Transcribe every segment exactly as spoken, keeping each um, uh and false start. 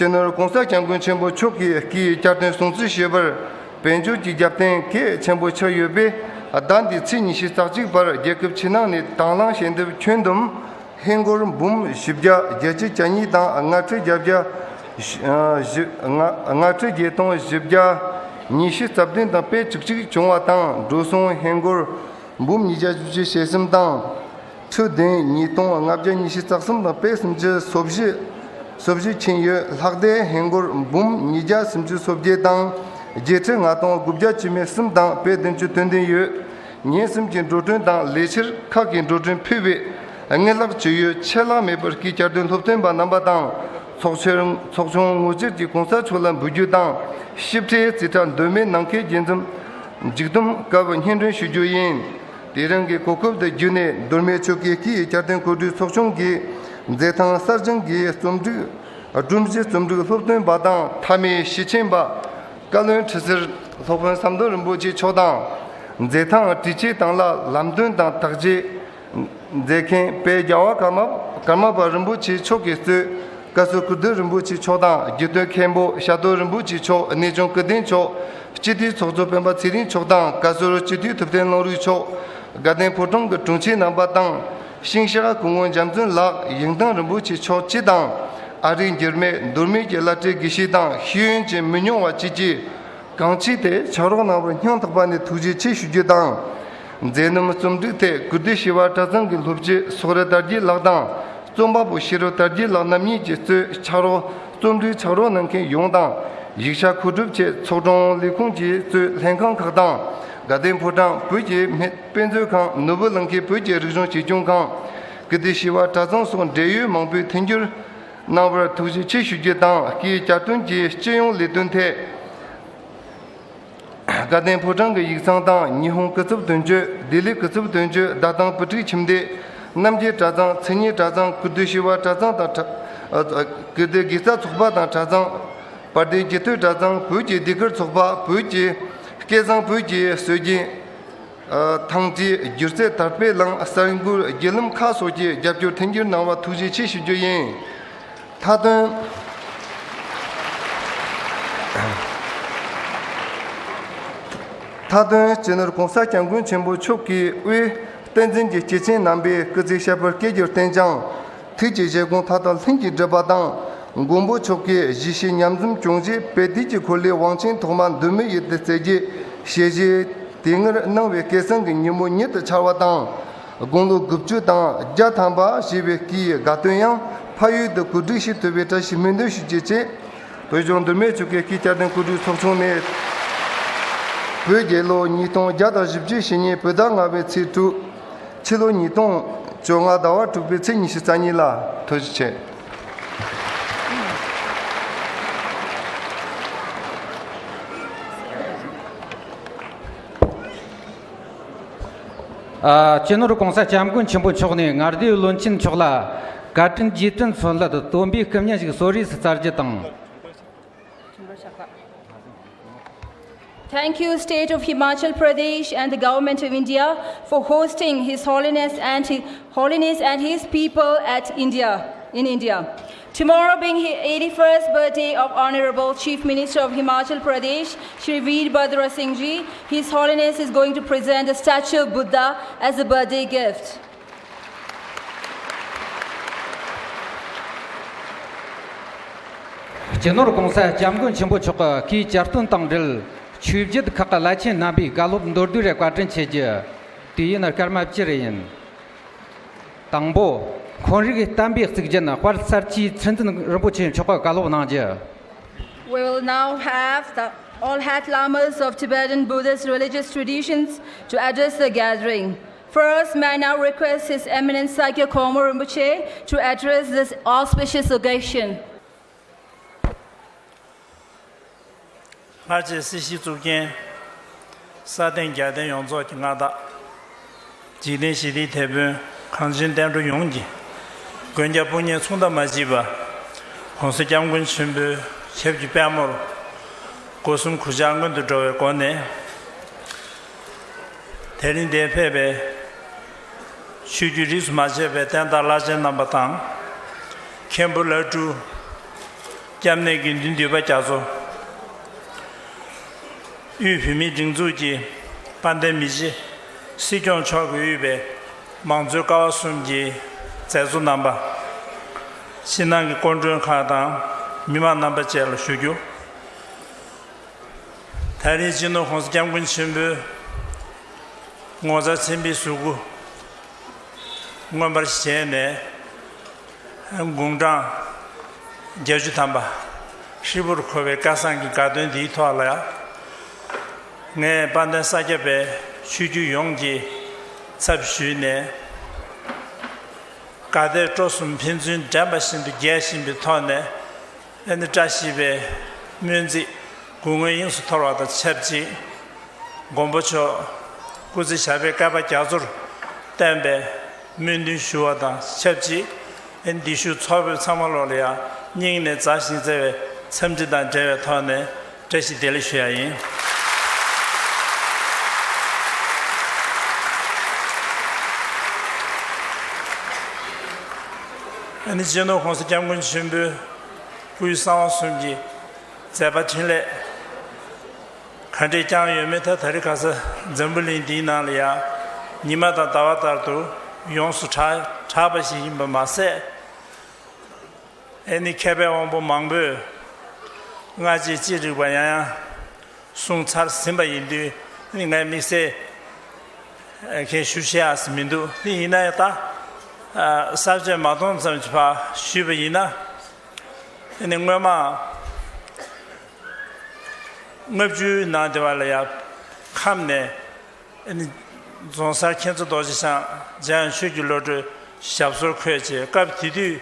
སྤྱི་ནོར་༸གོང་ས་༸སྐྱབས་མགོན་ཆེན་པོ་མཆོག་གིས་སྐུའི་བསྐྱར་དུ་སྲུང་བརྩི་ཞུས་པར་དཔལ་འབྱོར་གྱི་རྒྱབ་རྟེན་གལ་ཆེན་པོ་ཆགས་ཡོད་པས། ཟླ་འདིའི་ཚེས་ཉི་ཤུ་རྩ་གཅིག་བར་རྒྱལ་ཁབ་ཕྱི་ནང་ནས་དང་བླངས་ཞལ་འདེབས་ཁྱོན་བསྡོམས་ཧིན་སྒོར་འབུམ་བཞི་བརྒྱ་བརྒྱད་ཅུ་གྱ་གཉིས་དང་ལྔ་ཁྲི་བརྒྱད་བརྒྱ་ལྔ་ཁྲི་བརྒྱད་སྟོང་བཞི་བརྒྱ་ཉི་ཤུ་རྩ་བདུན་དང་དཔེ་བཅུ་གཅིག་བྱུང་བ་དང་། འགྲོ་སོང་ཧིན་སྒོར་འབུམ་ཉིས་བརྒྱ་བཞི་བཅུ་ཞེ་གསུམ་དང་། ཁྲི་བདུན་ཉིས་སྟོང་ལྔ་བརྒྱ་ཉི་ཤུ་རྩ་གསུམ་དང་དཔེ་སུམ་ཅུ་སོ་བཞི་སོ་བཞི་ཕྱིན་ཡོད། ལྷག་བསྡད་ཧིན་སྒོར་འབུམ་ཉིས་བརྒྱ་སུམ་ཅུ་སོ་བརྒྱད་དང་བརྒྱད་ཁྲི་ལྔ་སྟོང་དགུ་བརྒྱ་བཅུ་མེད་གསུམ་དང་དཔེ་བདུན་ཅུ་དོན་བདུན་ཡོད། ཉིན་གསུམ་གྱི་འགྲོ་གྲོན་དང་ལས་ཕྱིར་ཁག་གི་འགྲོ་གྲོན་ཕུལ་བའི་དངུལ་ལག་ཇི་ཡོད་ཆད་ལྷག་མེད་པར་སྐུའི་བསྐྱར་དུ་སློབ་སྟོན་པ་རྣམ་པ་དང་། ཚོགས་ཆེན་ཚོགས་ཆུང་ངོ་སྤྲོད་ཀྱིས་༸གོང་ས་མཆོག་ལ་འབུལ་རྒྱུ་དང་། ཞིབ་ཕྲའི་རྩིས་ཁྲ་མདོ་སྨད་ནང་ཁུལ་རྒྱས་འཛོམས་མཇུག་བསྡོམས་སྐབས་སྙན་སྒྲོན་ཞུ་རྒྱུ་ཡིན། དེ་རིང་གི་གོ་སྐབས་འདི་བརྒྱུད་ནས་མདོ་སྨད་ཆོལ་ཁའི་སྐུའི་བསྐྱར་དུ་གོ་སྒྲིག་ཚོགས་ཆུང་གིས་མཛད་ཐང་གསར་བཞེངས་ཀྱི་རྩོམ་སྒྲིག་སྒྲོམ་གཞི་རྩོམ་སྒྲིག་སློབ་སྟོན་པ་དང་། མཐའ་མའི་ཞུ་ཆེན་པ་བཀའ་བློན་ཁྲི་ཟུར་སློབ་དཔོན་ཟམ་གདོང་རིན་པོ་ཆེ་མཆོག་དང་། མཛད་ཐང་དྲི་ཆུའི་སྟེང་ལ་ལམ་སྟོན་དང་བརྟག་དཔྱད་མཛད་མཁན་དཔལ་རྒྱལ་བ་ཀརྨ་ཀརྨ་པ་རིན་པོ་ཆེ་མཆོག་གིས་གཙོས། བཀའ་ཟུར་ཀིརྟི་རིན་པོ་ཆེ་མཆོག་དང་། རྒྱུན་གཏོང་མཁན་པོ་ཞྭ་ཏོག་རིན་པོ་ཆེ་མཆོག་གནས་ཆུང་ཀིརྟི་མཆོག་སྤྱི་འཐུས་ཚོགས་གཙོ་སྤེན་པ་ཚེ་རིང་མཆོག་དང་། བཀའ་ཟུར་སྤྱི་འཐུས་ཐུབ་བསྟན་བློ་རིག་མཆོག་དགའ་ལྡན་ཕོ་བྲང་གི་དྲུང་ཆེ་རྣམ་པ་དང་། ཤིང་གཤགས་སྐུ་ངོ་འཇམ་བརྩོན་ལགས། ཡིག་ཐང་རིན་པོ་ཆེ་མཆོག་སྤྱི་དང་། ཨ་རིའི་འགྱུར་མེད་མདོ་སྨད་ཀྱི་བླ་སྤྲུལ་དགེ་བཤེས་དང་ཤེས་ཡོན་ཅན་མི་ཉུང་བ་བཅས་ཀྱིས། གང་ཅི་སྟེ་ཕྱག་རོགས་གནང་བར་སྙིང་ཐག་པ་ནས་ཐུགས་རྗེ་ཆེ་ཞུ་རྒྱུ་དང་། མཛད་རྣམ་རྩོམ་སྒྲིག་ཐད་ཀིརྟི་ཤེས་དཔལ་གྲྭ་ཚང་གི་སློབ་སྤྱི་སོག་རི་དར་རྒྱས་ལགས་དང་། རྩོམ་པ་པོ་ཤེས་རབ་དར་རྒྱས་ལགས་རྣམ་གཉིས་ཀྱིས་གཙོས་ཕྱག་རོགས་རྩོམ་སྒྲིག་ཕྱག་རོགས་གནང་མཁན་ཡོངས་དང་། ཡིག་ཆ་མཁོ་སྒྲུབ་ཆེད་ཚོགས་དྲུང་ལས་ཁུངས་ཀྱིས་གཙོས་ལྷན་ཁང་ཁག་དང་། དགའ་ལྡན་ཕོ་བྲང་བོད་ཀྱི་སྨད་དཔེ་མཛོད་ཁང་། ནོར་བུ་གླིང་ཁའི་བོད་ཀྱི་རིག་གཞུང་བྱིས་སྐྱོང་ཁང་། ཀིརྟི་ཤེས་དཔལ་གྲྭ་ཚང་སོགས་འབྲེལ་ཡོད་མང་པོས་མཐུན་འགྱུར་གནང་བར་ཐུགས་རྗེ་ཆེ་ཞུ་རྒྱུ་དང་། སྐུའི་བསྐྱར་དུ་གྱི་སྤྱི་ཡོངས་ལས་དོན་ཐད། དགའ་ལྡན་ཕོ་བྲང་གི་ཡིག་ཚང་དང་། ཉི་ཧོང་སྐུ་ཚབ་དོན་གཅོད། ལྡི་ལི་སྐུ་ཚབ་དོན་གཅོད། བརྡ་དང་བུ་ཕྲུག་ཁྱིམ་སྡེ། རྣམ་རྒྱལ་གྲྭ་ཚང་། མཚན་ཉིད་གྲྭ་ཚང་། ཀིརྟི་ཤེས་དཔལ་གྲྭ་ཚང་དང་གྲྭ། ཨ། ཀིརྟི་དགེ་རྩ་ཚོགས་པ་དང་གྲྭ་ཚང་། བར་དོའི་རྒྱུད་སྟོད་གྲྭ་ཚང་། བོད་ཀྱི་ཟློས་གར་ཚོགས་པ། བོད་ཀྱི་སྐལ་བཟང་བོད་ཀྱི་སྲོལ་རྒྱུན། ཨ། ཐང་སྟེང་སྒྱུ་རྩལ་དར་སྤེལ་གླིང་། གསར་འགྱུར་བརྒྱུད་ལམ་ཁག་སོགས་ཀྱིས་རྒྱབ་སྐྱོར་མཐུན་འགྱུར་གནང་བར་ཐུགས་རྗེ་ཆེ་ཞུ་རྒྱུ་ཡིན། མཐའ་དོན། མཐའ་དོན། སྤྱི་ནོར་༸གོང་ས་༸སྐྱབས་མགོན་ཆེན་པོ་མཆོག་གིས་དབུས་བསྟན་འཛིན་གྱི་སྐྱེས་ཆེན་རྣམ་པས་སྐུ་ཚེ་ཞབས་པད་བསྐལ་བརྒྱར་བརྟན་ཅིང་། ཐུགས་ཀྱི་བཞེད་དགོངས་མཐའ་དག་ལྷུན་གྱིས་འགྲུབ་པ་དང་། མགོན་པོ་མཆོག་གིས་གཞིས་བྱེས་མཉམ་འཛོམས་སྐྱོང་ཆེད་དཔལ་དུས་ཀྱི་འཁོར་ལོའི་དབང་ཆེན་ཐོག་མ་མདོ་སྨད་ཡུལ་དུ་སྩལ་རྒྱུའི་ཞལ་བཞེས་དེ་སྔར་གནང་བའི་སྐལ་བཟང་གི་ཉིན་མོ་ཉིད་དུ་འཆར་བ་དང་། དགུང་ལོ་དགུ་བཅུ་དང་བརྒྱ་ཐམ་པ་བཞེས་པའི་སྐུའི་དགའ་སྟོན་ཡང་ཕ་ཡུལ་དུ་གོ་སྒྲིག་ཞུས་ཐུབ་པའི་བཀྲ་ཤིས་སྨོན་འདུན་ཞུ་རྒྱུ་བཅས། བོད་ལྗོངས་མདོ་སྨད་ཆོལ་ཁའི་སྐུའི་བསྐྱར་དུ་གོ་སྒྲིག་ཚོགས་ཆུང་ནས། བོད་རྒྱལ་ལོ་ཉིས་སྟོང་བརྒྱ་དང་བཞི་བཅུ་ཞེ་གཉིས་བོད་ཟླ་ལྔ་པའི་ཚེས་དྲུག་ཕྱི་ལོ་ཉིས་སྟོང་བཅོ་ལྔ་ཟླ་བ་དྲུག་པའི་ཚེས་ཉི་ཤུ་རྩ་གཉིས་ལ། ཐུགས་རྗེ་ཆེ། ཨ། སྤྱི་ནོར་༸གོང་ས་༸སྐྱབས་མགོན་ཆེན་པོ་མཆོག་ནས་མངའ་སྡེའི་བློན་ཆེན་མཆོག་ལ་བཀའ་དྲིན་རྗེས་དྲན་མཚོན་བསླད་དུ་བསྟོད་པའི་སྐུ་བརྙན་ཞིག་གསོལ་རས་སུ་སྩལ་རྒྱུ་དང་། Thank you, State of Himachal Pradesh and the Government of India for hosting His Holiness and His Holiness and his people at India, in India. Tomorrow being the eighty-first birthday of Honorable Chief Minister of Himachal Pradesh, Shri Veerbhadra Singh Ji, His Holiness is going to present a statue of Buddha as a birthday gift. སྤྱི་ནོར་༸གོང་ས་༸སྐྱབས་མགོན་ཆེན་པོ་མཆོག་གི་སྐུའི་གྱ་སྟོན་དང་འབྲེལ་ཆོས་བརྒྱུད་ཁག་གི་བླ་ཆེན་རྣམ་པས་བཀའ་སློབ་མདོར་བསྡུས་རེ་བཀའ་དྲིན་ཆེ་རྒྱུ། དུས་ཡུན་སྐར་མ་བཅུ་རེ་ཡིན། དང་པོ། འཁོན་རིག་བསྟན་པའི་གཙུག་རྒྱན་དཔལ་གསར་བརྗེའི་ཚུལ་འཛིན་རིན་པོ་ཆེ་མཆོག་གིས་བཀའ་སློབ་གནང་རྒྱུ། We will now have the Orthodox Lamas of Tibetan Buddhist religious traditions to address the gathering. First, may I now request His Eminence Sakya Khongma Rinpoche to address this auspicious occasion. ལྷར་བཅས་སྲིད་ཞིའི་གཙུག་རྒྱན། ས་སྟེང་རྒྱལ་བསྟན་ཡོངས་རྫོགས་ཀྱི་མངའ་བདག་འཇིག་རྟེན་ཞི་བདེའི་དེད་དཔོན། གངས་ཅན་བསྟན་འགྲོ་ཡོངས་ཀྱི་མགོན་སྐྱབས་དཔུང་གཉེན་མཚུངས་ཟླ་མ་མཆིས་པ། ༸གོང་ས་༸སྐྱབས་མགོན་ཆེན་པོའི་ཞབས་ཀྱི་པད་མོར་སྒོ་གསུམ་གུས་ཕྱག་སྔོན་དུ་འགྲོ་བའི་སྒོ་ནས། དེ་རིང་འདིར་ཕེབས་པའི་ཆོས་བརྒྱུད་རིས་སུ་མ་ཆད་པའི་བསྟན་བདག་བླ་ཆེན་རྣམ་པ་དང་། མཁན་པོ་བླ་སྤྲུལ། སྐྱབས་གནས་དགེ་འདུན་འདུས་པ་རྒྱ་མཚོ། དབུས་བོད་མིའི་སྒྲིག་འཛུགས་ཀྱི་དཔལ་ལྡན་མི་རྗེ་སྲིད་སྐྱོང་མཆོག་གིས་དབུས་པའི་མང་གཙོའི་ཀ་བ་གསུམ་གྱི་མཛད་གཙོ་རྣམ་པ། ཕྱི་ནང་གི་སྐུ་མགྲོན་ཁག་དང་མི་མང་རྣམ་པ་བཅས་ལ་ཞུ་རྒྱུ། ད་རེས་སྤྱི་ནོར་༸གོང་ས་༸སྐྱབས་མགོན་ཆེན་པོས་ངོ་མཚར་མཚན་དཔེའི་གཟུགས་སྐུ་མངོན་པར་བཞེངས་ནས། དགུང་གྲངས་བརྒྱད་ཅུ་ཐམ་པ་ཧྲིལ་པོར་འཁོར་བའི་སྐལ་བཟང་གི་དགའ་སྟོན་འདིའི་ཐོག་ལ། ངས་དཔལ་ལྡན་ས་སྐྱ་པའི་ཆོས་བརྒྱུད་ཡོངས་ཀྱི་ཚབ་ཞུས་ནས། དགའ་དད་སྤྲོ་གསུམ་ཕན་ཚུན་འགྲན་པ་བཞིན་དུ་རྒྱས་བཞིན་པའི་ཐོག་ནས། ཨ་ནི་བཀྲ་ཤིས་པའི་སྨོན་ཚིག་གུང་སྔོན་དབྱིངས་སུ་འཐོར་བ་དང་ཆབས་ཅིག་མགོན་པོ་མཆོག་སྐུ་ཚེ་ཞབས་པད་བསྐལ་པ་རྒྱ་མཚོར་བརྟན་པའི་སྨོན་འདུན་ཞུ་བ་དང་ཆབས་ཅིག་ཨ་ནི་འདི་བཞུགས་ཚོགས་དཔོན་ཚང་མ་ལོག་ལ་ཡང་སྙིང་ནས་མཛའ་ཞིང་བརྩེ་བའི་འཚམས་འདྲི་དང་འབྲེལ་བའི་ཐོག་ནས་བཀྲ་ཤིས་བདེ་ལེགས་ཞུ་ཡ་ཡིན། ཨ་ནི་སྤྱི་ནོར་༸གོང་ས་༸སྐྱབས་མགོན་ཆེན་པོའི་སྐུའི་གསང་བ་གསུམ་གྱི་མཛད་པ་འཕྲིན་ལས་ག་འདྲས་བསྐྱངས་ཡོད་མེད། ད་ད་རེས་ཁ་ས་འཛམ་བུ་གླིང་འདིའི་ནང་ལ་ཡང་ཉི་མ་དང་ཟླ་བ་ལྟར་དུ་ཡོངས་སུ་གྲགས་གྲགས་པ་ཞིག་ཡིན་པ་མ་ཟད། ཨེ་ནི་མཁས་པའི་དབང་པོ་མང་པོས་སྔ་རྗེས་ཅི་རིགས་པ་ཡང་ཡང་གསུངས་ཚར་ཟིན་པ་ཡིན་དུས། ཨེ་ནི་ངས་དམིགས་བསལ་གང་ཞུ་ཤེས་ཡ་མི་འདུག་དེ་ཡིན་ན་ཡང་ད་ཨ་གསར་བརྗེ་མ་གཏོང་ཙམ་གྱི་བར་ཞུས་པ་ཡིན་ན། ཨེ་ནི་སྔོན་མ་ལྔ་བཅུའི་ནང་དེ་བ་ལ་ཡང་ཁམས་ནས། ཨ་ནི་རྫོང་སར་མཁྱེན་བརྩེ་རྡོ་རྗེ་འཆང་འཇམ་དབྱངས་ཆོས་ཀྱི་བློ་གྲོས་ཞབས་སོར་འཁོད་བྱས། སྐབས་དེ་དུས་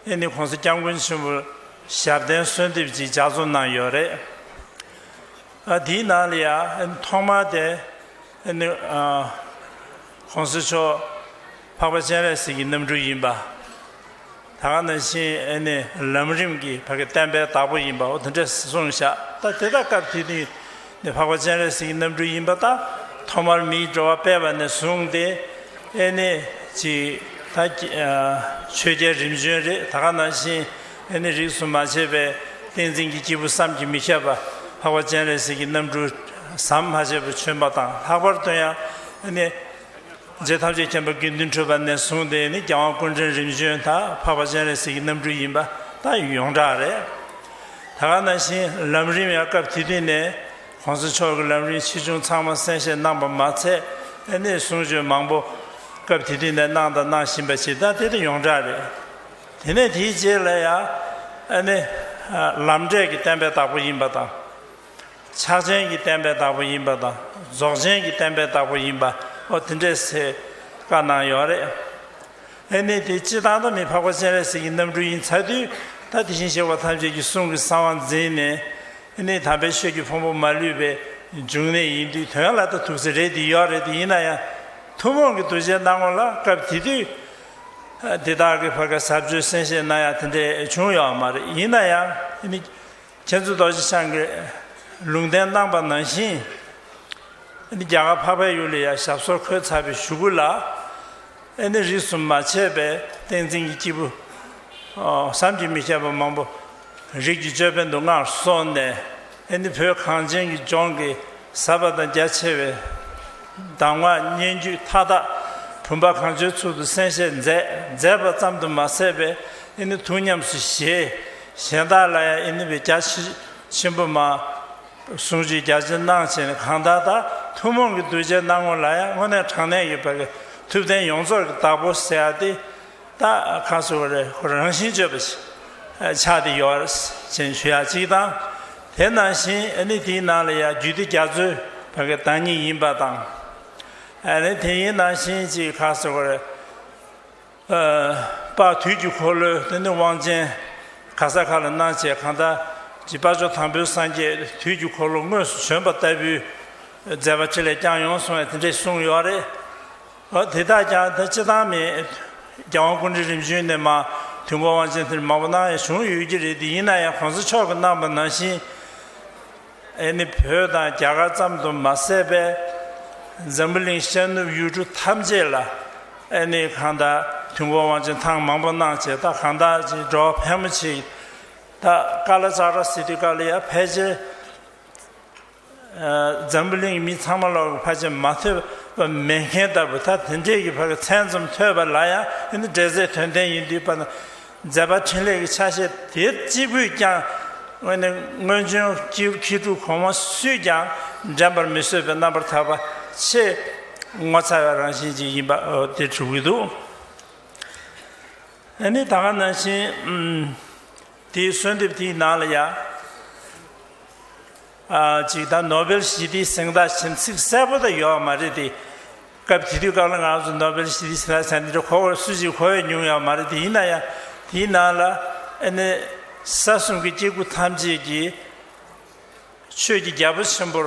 ཨ་ནི་༸གོང་ས་༸སྐྱབས་མགོན་ཆེན་པོར་ཞབས་བརྟན་གསོལ་འདེབས་ཅིག་ལྗགས་རྩོམ་གནང་ཡོད་རེད། ཨ་དེའི་ནང་ལ་ཡང་ཨ་ནི་ཐོག་མར་དེ་ཨ་ནི་ཨ་༸གོང་ས་མཆོག་འཕགས་པ་སྤྱན་རས་གཟིགས་ཀྱི་རྣམ་སྤྲུལ་ཡིན་པ། ད་ག་ནང་བཞིན་ཨེ་ནི་ལམ་རིམ་གྱི་ཕ་གི་བསྟན་པའི་བདག་པོ་ཡིན་པ། འོ་དེ་འདྲས་གསུངས་བཞག་ད་དེ་དག་སྐབས་དེ་དུས་ནི་འཕགས་པ་སྤྱན་རས་གཟིགས་ཀྱི་རྣམ་སྤྲུལ་ཡིན་པ་དང་། ཐོག་མར་མིའི་འགྲོ་བ་སྤེལ་བ་ནས་བཟུང་སྟེ་ཨེ་ནི་ཅིག་ད་ཆོས་རྒྱལ་རིམ་བྱོན་རེད། ད་ག་ནང་བཞིན་ཨེ་ནི་རིས་སུ་མ་ཆད་པའི་བསྟན་འཛིན་གྱི་སྐྱེས་བུ་བསམ་གྱིས་མི་ཁྱབ་པ་འཕགས་པ་སྤྱན་རས་གཟིགས་ཀྱི་རྣམ་སྤྲུལ་ཟམ་མ་ཆད་པར་བྱོན་པ་དང་། ལྷག་པར་དུ་ཡང་ཨེ་ནི། རྗེ་ཐམས་ཅད་མཁྱེན་པ་དགེ་འདུན་གྲུབ་པ་ནས་བཟུང་སྟེ་ནི་རྒྱལ་དབང་སྐུ་ཕྲེང་རིམ་བྱོན་དང་འཕགས་པ་སྤྱན་རས་གཟིགས་ཀྱི་རྣམ་སྤྲུལ་ཡིན་པ་ད་ཡོངས་གྲགས་རེད། ད་ག་ནང་བཞིན་ལམ་རིམ་ཡང་སྐབས་དེ་དུས་ནས་༸གོང་ས་མཆོག་གི་ལམ་རིམ་ཆེ་ཆུང་ཚང་མ་གསན་བཞེས་གནང་པ་མ་ཚད། ཨ་ནི་གསུང་ཆོས་མང་པོ་སྐབས་དེ་དུས་ནས་གནང་དང་གནང་བཞིན་པ་ཞིག་ད་དེ་དེ་ཡོངས་གྲགས་རེད། དེ་ནས་དེའི་རྗེས་ལ་ཡང་ཨ་ནི་ལམ་འབྲས་ཀྱི་བསྟན་པའི་བདག་པོ་ཡིན་པ་དང་། ཕྱག་ཆེན་གྱི་བསྟན་པའི་བདག་པོ་ཡིན་པ་དང་། རྫོགས་ཆེན་གྱི་བསྟན་པའི་བདག་པོ་ཡིན་པ། འོ་དེ་འདྲས་སེ་བཀའ་གནང་ཡོད་རེད། ཨ་ནི་དེ་སྤྱི་བཏང་ད་མི་འཕགས་པ་སྤྱན་རས་གཟིགས་ཀྱི་རྣམ་སྤྲུལ་ཡིན་ཚར་དུས། ད་དེ་བཞིན་གཤེགས་པ་ཐམས་ཅད་ཀྱི་གསུང་གི་གསང་བ་འཛིན་ནས། ཨ་ནི་དམ་པའི་ཆོས་ཀྱི་ཕུང་པོ་མ་ལུས་པའི་འབྱུང་གནས་ཡིན་དུས་དོན་ལ་ད་ཐུགས་སྲས་རེད་དེ་ཡོད་རེད། དེ་ཡིན་ན་ཡང་ཐུན་མོང་གི་གདུལ་བྱའི་སྣང་ངོ་ལ་སྐབས་དེ་དུས་དེ་དག་གི་བར་ག་ཟབ་ཆོས་གསན་བཞེས་གནང་ཡ་དེ་འདྲས་བྱུང་ཡོད་མ་རེད། ཡིན་ན་ཡང་ཨ་ནི། མཁྱེན་བརྩེ་རྡོ་རྗེ་འཆང་གིས་ལུང་བསྟན་གནང་པ་ནང་བཞིན། ཨ་ནི་རྒྱ་གར་འཕགས་པའི་ཡུལ་ལ་ཡང་ཞབས་སོར་འཁོད་ཚར་བའི་གཞུག་གུ་ལ། ཨ་ནི་རིས་སུ་མ་ཆད་པའི་བསྟན་འཛིན་གྱི་སྐྱེས་བུ་བསམ་གྱིས་མི་ཁྱབ་པ་མང་པོ་རིགས་ཀྱི་ཅོད་པན་དུ་མངའ་གསོལ་ནས། ཨ་ནི་བོད་གངས་ཅན་གྱི་ལྗོངས་ཀྱི་ཟབ་པ་དང་རྒྱ་ཆེ་བའི་གདམས་ངག་སྙན་བརྒྱུད་མཐའ་དག་བུམ་པ་གང་བྱོའི་ཚུལ་དུ་གསན་བཞེས་མཛད་མཛད་པ་ཙམ་དུ་མ་ཟད་པའི་ཨ་ནི་ཐུགས་ཉམས་སུ་བཞེས། གཞན་དག་ལ་ཡང་ཨ་ནི་བའི་རྒྱ་ཆེ་ཆེན་པོ་མ་གསུང་ཆོས་རྒྱ་ཆེ་གནང་བྱས་ནས། གང་ལྟར་ད་ཐུན་མོང་གི་གདུལ་བྱའི་སྣང་ངོ་ལ་ཡང་དངོས་གནས་དྲང་གནས་ཀྱི་བར་གྱི་ཐུབ་བསྟན་ཡོངས་རྫོགས་ཀྱི་བདག་པོ་ཟེར་ཡ་དེ་ད་ག་ཟེར་བ་རེད། ཁོ་རང་བཞིན་བརྗོད་པ་ཞིག་ཆགས་ཏེ་ཡོད་ཅེས་ཞུ་ཡ་གཅིག་དང་། དེ་ནང་བཞིན་ཨ་ནི་དེའི་ནང་ལ་ཡང་རྒྱུད་སྡེ་རྒྱ་མཚོའི་བར་གྱི་བདག་ཉིད་ཡིན་པ་དང་། ཨ་ནི་དེའི་ནང་བཞིན་ཅིག་ག་ཟེར་བ་རེད། ཨ་དཔལ་དུས་ཀྱི་འཁོར་ལོའི་དེ་ནི་དབང་ཆེན་ག་ས་ག་ལ་གནང་བྱས། གང་ལྟར་གྱི་དཔལ་མཆོག་དང་པོའི་སངས་རྒྱས་དུས་ཀྱི་འཁོར་ལོ་དངོས་སུ་བྱོན་པ་ལྟ་བུའི་མཛད་པ་འཕྲིན་ལས་བསྐྱངས་ཡོང་གསུང་བས་དེ་འདྲས་གསུངས་ཡོད་རེད། འོ་དེ་དག་ཀྱང་ད་སྤྱི་བཏང་མི་རྒྱལ་དབང་སྐུ་ཕྲེང་རིམ་བྱོན་ནས་མར་དུས་འཁོར་དབང་ཆེན་དེ་མང་པོ་གནང་ཡང་བྱུང་ཡོད་ཀྱི་རེད། དེ་ཡིན་ན་ཡང་༸གོང་ས་མཆོག་གིས་གནང་པ་ནང་བཞིན། ཨེ་ནི་བོད་དང་རྒྱ་གར་ཙམ་དུ་མ་ཟད་པའི་འཛམ་བུ་གླིང་ཤར་ནུབ་ཡུལ་གྲུ་ཐམས་ཅད་ལ་ཨེ་ནི་གང་ལྟར་དུས་འཁོར་དབང་ཆེན་ཐེངས་མང་པོ་གནང་བྱས། ད་གང་ལྟར་ཅིག་འགྲོ་བ་ཕལ་མོ་ཆེ་ ད་ཀ་ལ་ཙཀ་ར་ཟེར་དུས་སྐབས་ལ་ཡང་ཕལ་ཆེར་ཨ་འཛམ་བུ་གླིང་གི་མི་ཚང་མ་ལོག་གི་ཕལ་ཆེར་མ་ཐོས་པ་མེད་མཁན་ལྟ་བུ། ད་དེ་འདྲས་ཀྱི་ཕ་གི་མཚན་ཙམ་ཐོས་པ་ལ་ཡང་ཨ་ནི་འབྲེལ་ཚད་དོན་ལྡན་ཡིན་དུས་པ་ན། མཛད་པ་འཕྲིན་ལས་ཀྱི་ཆ་ཤས་དེ་གཅིག་པུས་ཀྱང་དངོས་གནས་སྔོན་བྱོན་སྐྱེས་བུ་མཁས་གྲུབ་གོང་མ་སུས་ཀྱང་འགྲན་པར་མི་བཟོད་པའི་རྣམ་པར་ཐར་པ་ཆེས་ངོ་མཚར་བའི་རང་བཞིན་ཅིག་ཡིན་པ་དེ་གྲུབ་ཀྱི་འདུག་ཨ་ནི་ད་ག་ནང་བཞིན་ཨམ་དེའི་གསོལ་འདེབས་དེའི་ནང་ལ་ཡང་ཨ་ཅིག་ད་ནོ་བེལ་ཞི་བདེའི་གཟེངས་རྟགས་ཆེན་ཚིག་གསལ་པོ་ད་ཡོད་མ་རེད་དེ། སྐབས་དེ་དུས་སྐབས་ལ་ང་ཚོ་ནོ་བེལ་ཞི་བདེའི་གཟེངས་རྟགས་ཟེར་འདི་འདྲ་གོ་བར་སུ་ཞིག་གོ་བས་མྱོང་ཡོད་མ་རེད་དེ། ཡིན་ན་ཡང་དེའི་ནང་ལ་ཨ་ནི་ས་གསུམ་གྱི་སྐྱེ་དགུ་ཐམས་ཅད་ཀྱིས་ཆོས་ཀྱི་རྒྱལ་པོ་ཆེན་པོར་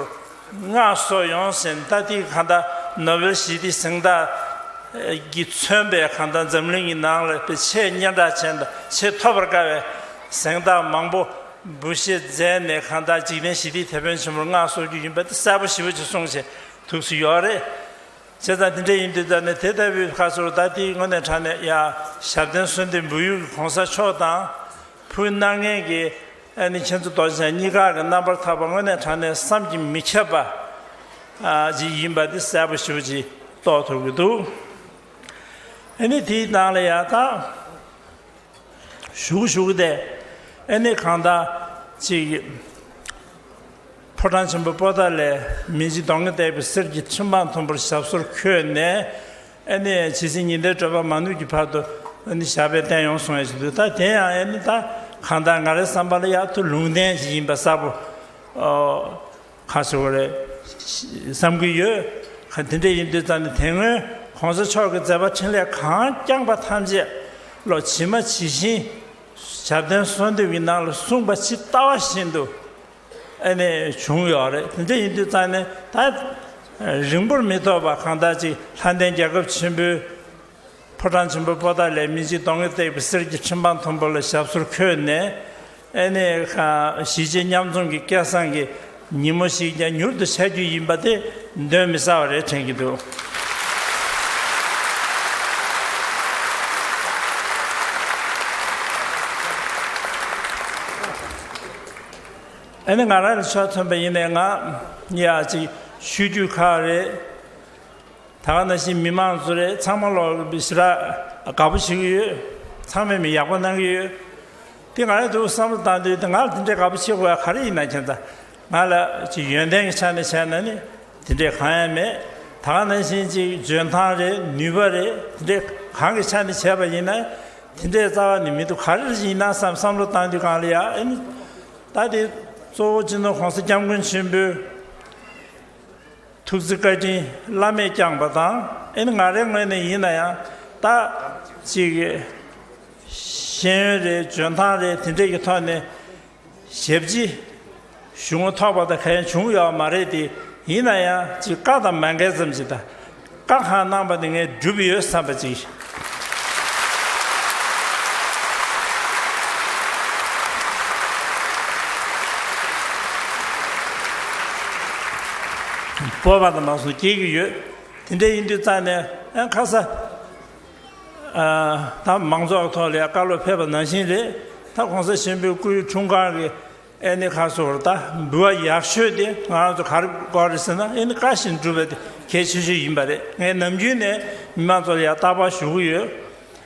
མངའ་གསོལ་ཡོང་ཟེར། ད་དེ་གང་ལྟར་ནོ་བེལ་ཞི་བདེའི་གཟེངས་རྟགས་ཀྱིས་མཚོན་པའི་གང་ལྟར་འཛམ་གླིང་གི་ནང་ལ་ཆེས་སྙན་གྲགས་ཅན་དང་ཆེས་ཐོབ་པར་དཀའ་བའི་གཟེངས་རྟགས་མང་པོ་འབུལ་བཞེས་མཛད་ནས་གང་ལྟར་འཇིག་རྟེན་ཞི་བདེའི་དེད་དཔོན་ཆེན་པོར་མངའ་གསོལ་རྒྱུ་ཡིན་པ་དེ་གསལ་པོ་ཞེ་པོ་ཅིག་གསུངས་བྱས་ཐུགས་སུ་ཡོད་རེད། བྱས་ཙང་དེ་འདྲ་ཡིན་དུས་ད་ནི་དེ་ལྟ་བུའི་ཁ་སོར་ད་དེའི་དངོས་གནས་དྲང་གནས་ཡ་ཞབས་བརྟན་གསོལ་འདེབས་འབུལ་ཡུལ་གྱི་གོང་ས་མཆོག་དང་ཕུལ་གནང་མཁན་གྱི་ཨ་ནི་མཁྱེན་བརྩེ་རྡོ་རྗེ་འཆང་གཉིས་ཀ་གི་རྣམ་པར་ཐར་པ་དངོས་གནས་དྲང་གནས་བསམ་གྱིས་མི་ཁྱབ་པ་ཅིག་ཡིན་པ་དེ་གསལ་པོ་ཞེ་པོ་ཅིག་རྟོགས་ཐུབ་ཀྱི་འདུག་ཨ་ནི་དེའི་ནང་ལ་ཡ་ད། ཞུ་གི་ཞུ་གི་དེ། ཨ་ནི་གང་ལྟར་ཅིག་ཕོ་བྲང་ཆེན་པོ་པོ་ཏཱ་ལའི་མི་འཇིགས་གདོང་ལྔས་བཏེགས་པའི་གསེར་གྱི་ཁྲི་འཕང་མཐོན་པོར་ཞབས་སོར་འཁོད་ནས། ཨ་ནི་ཇི་སྲིད་ཉི་ཟླའི་བགྲོད་པ་མ་ནུབ་ཀྱི་བར་དུ་ཨ་ནི་ཞབས་པད་བརྟན་ཡོང་གསུང་ཡ་ཞིག་འདུག་ད་དེ་ཡང་ཨ་ནི་ད་གང་ལྟར་ང་རའི་བསམ་པ་ལ་ཡག་ཏུ་ལུང་བསྟན་ཞིག་ཡིན་པ་གསལ་པོ། ཨོ། ག་ཟེར་བ་རེད། བསམ་གྱི་ཡོད། ག་དེ་འདྲ་ཡིན་དུས་ཙང་ནས་དེ་སྔོན་གོང་ས་མཆོག་གི་མཛད་པ་འཕྲིན་ལས་གང་བསྐྱངས་པ་ཐམས་ཅད་ལོ་ཇི་མ་ཇི་བཞིན་ཞབས་བརྟན་གསོལ་འདེབས་ཀྱི་ནང་ལ་གསུངས་པ་ཇི་ལྟ་བ་བཞིན་དུ་ཨ་ནི་བྱུང་ཡོད་རེད། དེ་འདྲ་ཡིན་དུས་ཙང་ནས་ད་རིང་པོར་མི་ཐོགས་པ་གང་ལྟར་ཅིག་ལྷ་ལྡན་རྒྱལ་ཁབ་ཆེན་པོའི་ཕོ་བྲང་ཆེན་པོ་པོ་ཏཱ་ལའི་མི་འཇིགས་གདོང་ལྔས་བཏེགས་པའི་གསེར་གྱི་ཁྲི་འཕང་མཐོན་པོ་ལ་ཞབས་སོར་འཁོད་ནས། ཨ་ནི་གཞིས་བྱེས་མཉམ་འཛོམས་ཀྱི་སྐལ་བཟང་གི་ཉིན་མོ་ཞིག་ཀྱང་མྱུར་དུ་འཆར་རྒྱུ་ཡིན་པ་དེ་གདོན་མི་ཟ་བ་རེད་དྲན་གྱི་འདུག་ཨ་ནི་ང་རང་ལ་ཆ་མཚོན་པ་ཡིན་ནའི་ང་ཡ་ཅིག་ཆོས་བརྒྱུད་ཁག་རེད། ད་ག་ནང་བཞིན་མི་མང་ཚོ་རེད། ཚང་མ་ལོག་ཞེ་དྲག་དགའ་པོ་བྱེད་ཀྱི་ཡོད། ཚང་མས་མི་ཡག་པོ་གནང་གི་ཡོད། དེ་ང་རང་ཚོ་བསམ་བློ་བཏང་དུས་དེ་ང་ལ་དེ་འདྲའི་དགའ་པོ་བྱེད་དགོས་ཡ་ག་རེ་ཡིན་ན་མཁྱེན་ཙང་། ང་ལ་ཅིག་ཡོན་ཏན་གྱི་ཆ་ནས་བྱས་ན་ནི་དེ་འདྲའི་གང་ཡང་མེད། ད་ག་ནང་བཞིན་ཅིག་འཇོན་ཐང་རེད། ནུས་པ་རེད། དེ་འདྲའི་གང་གི་ཆ་ནས་བྱས་པ་ཡིན་ན་དེ་འདྲའི་རྩ་བ་ནས་མི་འདུག་ག་རེ་ཡིན་ན་བསམ་བསམ་བློ་བཏང་དུས་སྒང་ལ་ཡ་ཨ་ནི་ད་དེ་གཙོ་བོ་སྤྱི་ནོར་༸གོང་ས་༸སྐྱབས་མགོན་ཆེན་པོའི་ཐུགས་བརྩེ་བཀའ་དྲིན་བླ་མས་བསྐྱངས་པ་དང་། ཨེ་ནི་ང་རའི་ངོས་ནས་ཡིན་ན་ཡང་ད་ཅིག་ཤེས་ཡོན་རེད། འཇོན་ཐང་རེད། དེ་འདྲས་ཀྱི་ཐོག་ནས་ཞབས་ཕྱི་ཞུ་ངོ་ཐོག་པ་དང་གང་ཡང་བྱུང་ཡོད་མ་རེད་དེ། ཡིན་ན་ཡང་ཅིག་བཀའ་དང་མ་འགལ་ཙམ་ཞིག་དང་། བཀའ་གང་གནང་པ་དེ་ངས་བསྒྲུབས་ཡོད་བསམ་པ་ཅིག་སྤོབས་པ་དང་མ་སོང་སྐྱེ་གི་ཡོད། དེ་འདྲ་ཡིན་དུས་ཙང་ནས་ཨ་ཁ་ས་ཨ་ད་མང་ཚོགས་ཐོག་ལ་བཀའ་སློབ་ཕེབས་པ་ནང་བཞིན་རེད། ད་༸གོང་ས་ཆེན་པོའི་སྐུའི་འཁྲུངས་སྐར་གྱི་ཨེ་ནི་ཁ་སོར་ད་འབུལ་བ་ཡག་ཤོས་དེ་ང་རང་ཚོ་ག་རེ་དགོས་རེད་ཟེར་ན། ཨེ་ནི་བཀའ་བཞིན་སྒྲུབ་པ་དེ་གལ་ཆེ་ཤོས་ཡིན་པ་རེད། ངས་ནམ་རྒྱུན་ནས་མི་མང་ཚོ་ལ་ཡང་རྟག་པར་ཞུ་གི་ཡོད།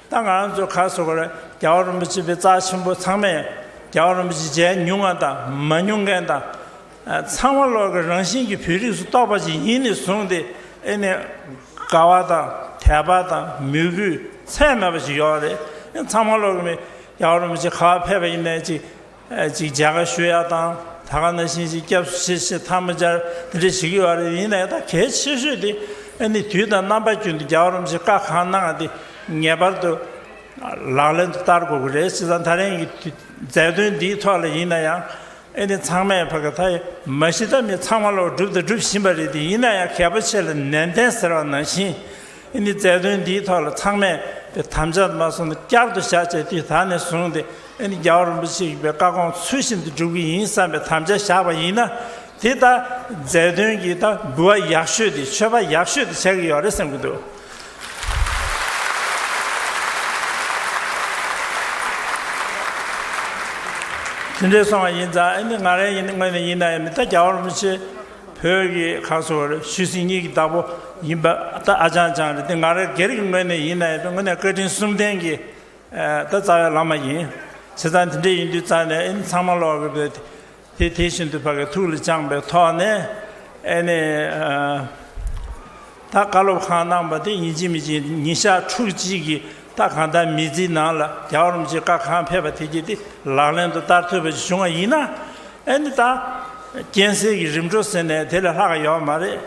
ད་ང་རང་ཚོ་ག་རེ་ཟེར་དགོས་རེད། རྒྱལ་བ་རིན་པོ་ཆེ་པའི་རྩ་ཆེན་པོ་ཚང་མས་རྒྱལ་བ་རིན་པོ་ཆེ་མཇལ་མྱོང་བ་དང་མ་མྱོང་མཁན་དང་། ཚང་མ་ལོག་གི་རང་བཞིན་གྱི་བོད་རིགས་སུ་གཏོགས་པ་ཅིག་ཡིན་ནས་བཟུང་སྟེ། ཨེ་ནི་དགའ་བ་དང་དད་པ་དང་མོས་གུས་ཚད་མེད་པ་ཞིག་ཡོད་རེད། ཨེ་ཚང་མ་ལོག་གི་མི་རྒྱལ་བ་རིན་པོ་ཆེ་ག་པར་ཕེབས་པ་ཡིན་ནའི་ཅིག་ཨེ་ཅིག་མཇལ་ཁ་ཞུ་ཡ་དང་། ད་ག་ནང་བཞིན་ཅིག་སྐྱབས་སུ་མཆི་ཞེས་ཐལ་མོ་སྦྱར་དེ་འདྲ་བྱེད་ཀྱི་ཡོད་རེད། ཡིན་ན་ཡང་ད་གལ་ཆེ་ཤོས་དེ་ཨེ་ནི་དུས་དང་རྣམ་པ་ཀུན་ཏུ་རྒྱལ་བ་རིན་པོ་ཆེ་བཀའ་གང་གནང་བ་དེ་ངེས་པར་དུ་ལག་ལེན་དུ་བསྟར་དགོས་ཀྱི་རེད། བྱས་ཙང་ད་རིང་གི་མཛད་དོན་འདིའི་ཐོག་ལ་ཡིན་ན་ཡང་། ཨེ་ནི་ཚང་མས་ཕ་གི་ད་མ་གཞི་ད་མི་ཚང་མ་ལོག་སྒྲུབ་དང་སྒྲུབ་བཞིན་པ་རེད་དེ། ཡིན་ན་ཡང་གལ་པོ་ཆེ་ལ་ནན་ཏན་ཟེར་བ་ནང་བཞིན། ཨེ་ནི་མཛད་དོན་འདིའི་ཐོག་ལ་ཚང་མས་དེ་དམ་བཅའ་མ་སོང་ན་བསྐྱར་དུ་བཞག་བྱས་དུས་ད་ནས་བཟུང་སྟེ་ཨེ་ནི་རྒྱལ་བ་རིན་པོ་ཆེ་ཡི་བཀའ་དགོངས་ཚུལ་བཞིན་དུ་སྒྲུབ་ཀྱི་ཡིན་བསམ་པའི་དམ་བཅའ་བཞག་པ་ཡིན་ན། དེ་ད་མཛད་དོན་གྱི་ད་འབུལ་བ་ཡག་ཤོས་དེ། མཆོད་པ་ཡག་ཤོས་དེ་ཆགས་ཀྱི་ཡོད་རེད་བསམ་གྱི་འདུག་དེ་འདྲའི་སོང་བ་ཡིན་ཙང་ཨ་ནི་ང་རའི་ཡིན་ངོས་ནས་ཡིན་ན་ཡང་ད་རྒྱལ་བ་རིན་པོ་ཆེ་བོད་ཀྱི་ཁ་སོ་བར་ཆོས་སྲིད་གཉིས་ཀྱི་བདག་པོ་ཡིན་པ་ད་ཨ་ཅང་ཅང་རེད། དེ་ང་རའི་སྒེར་གྱི་ངོས་ནས་ཡིན་ན་ཡང་དངོས་གནས་བཀའ་དྲིན་གསུམ་ལྡན་གྱི་ད་རྩ་བའི་བླ་མ་ཡིན། བྱས་ཙང་དེ་འདྲ་ཡིན་དུས་རྩ་ནས་ཨ་ནི་ཚང་མ་ལོག་གི་བོད་དེ་དེ་བཞིན་དུ་ཕ་གི་ཐུགས་ལ་བཅངས་པའི་ཐོག་ནས་ཨ་ནི་ད་བཀའ་སློབ་ཁང་གནང་བ་དེ་ཡིན་གཅིག་མིན་གཅིག་ཉིན་ཞག་ཕྲུགས་གཅིག་གི་ད་གང་ལྟར་མི་ཚེའི་ནང་ལ་རྒྱལ་བ་རིན་པོ་ཆེ་བཀའ་གང་ཕེབས་པ་དེ་གྱིས་དེ་ལག་ལེན་དུ་བསྟར་ཐུབ་པ་ཞིག་བྱུང་བ་ཡིན་ན་ཨ་ནི་ད་རྐྱེན་སེལ་གྱི་རིམ་གྲོ་ཟེར་ནས་དེ་ལས་ལྷག་ཡོད་མ་རེད།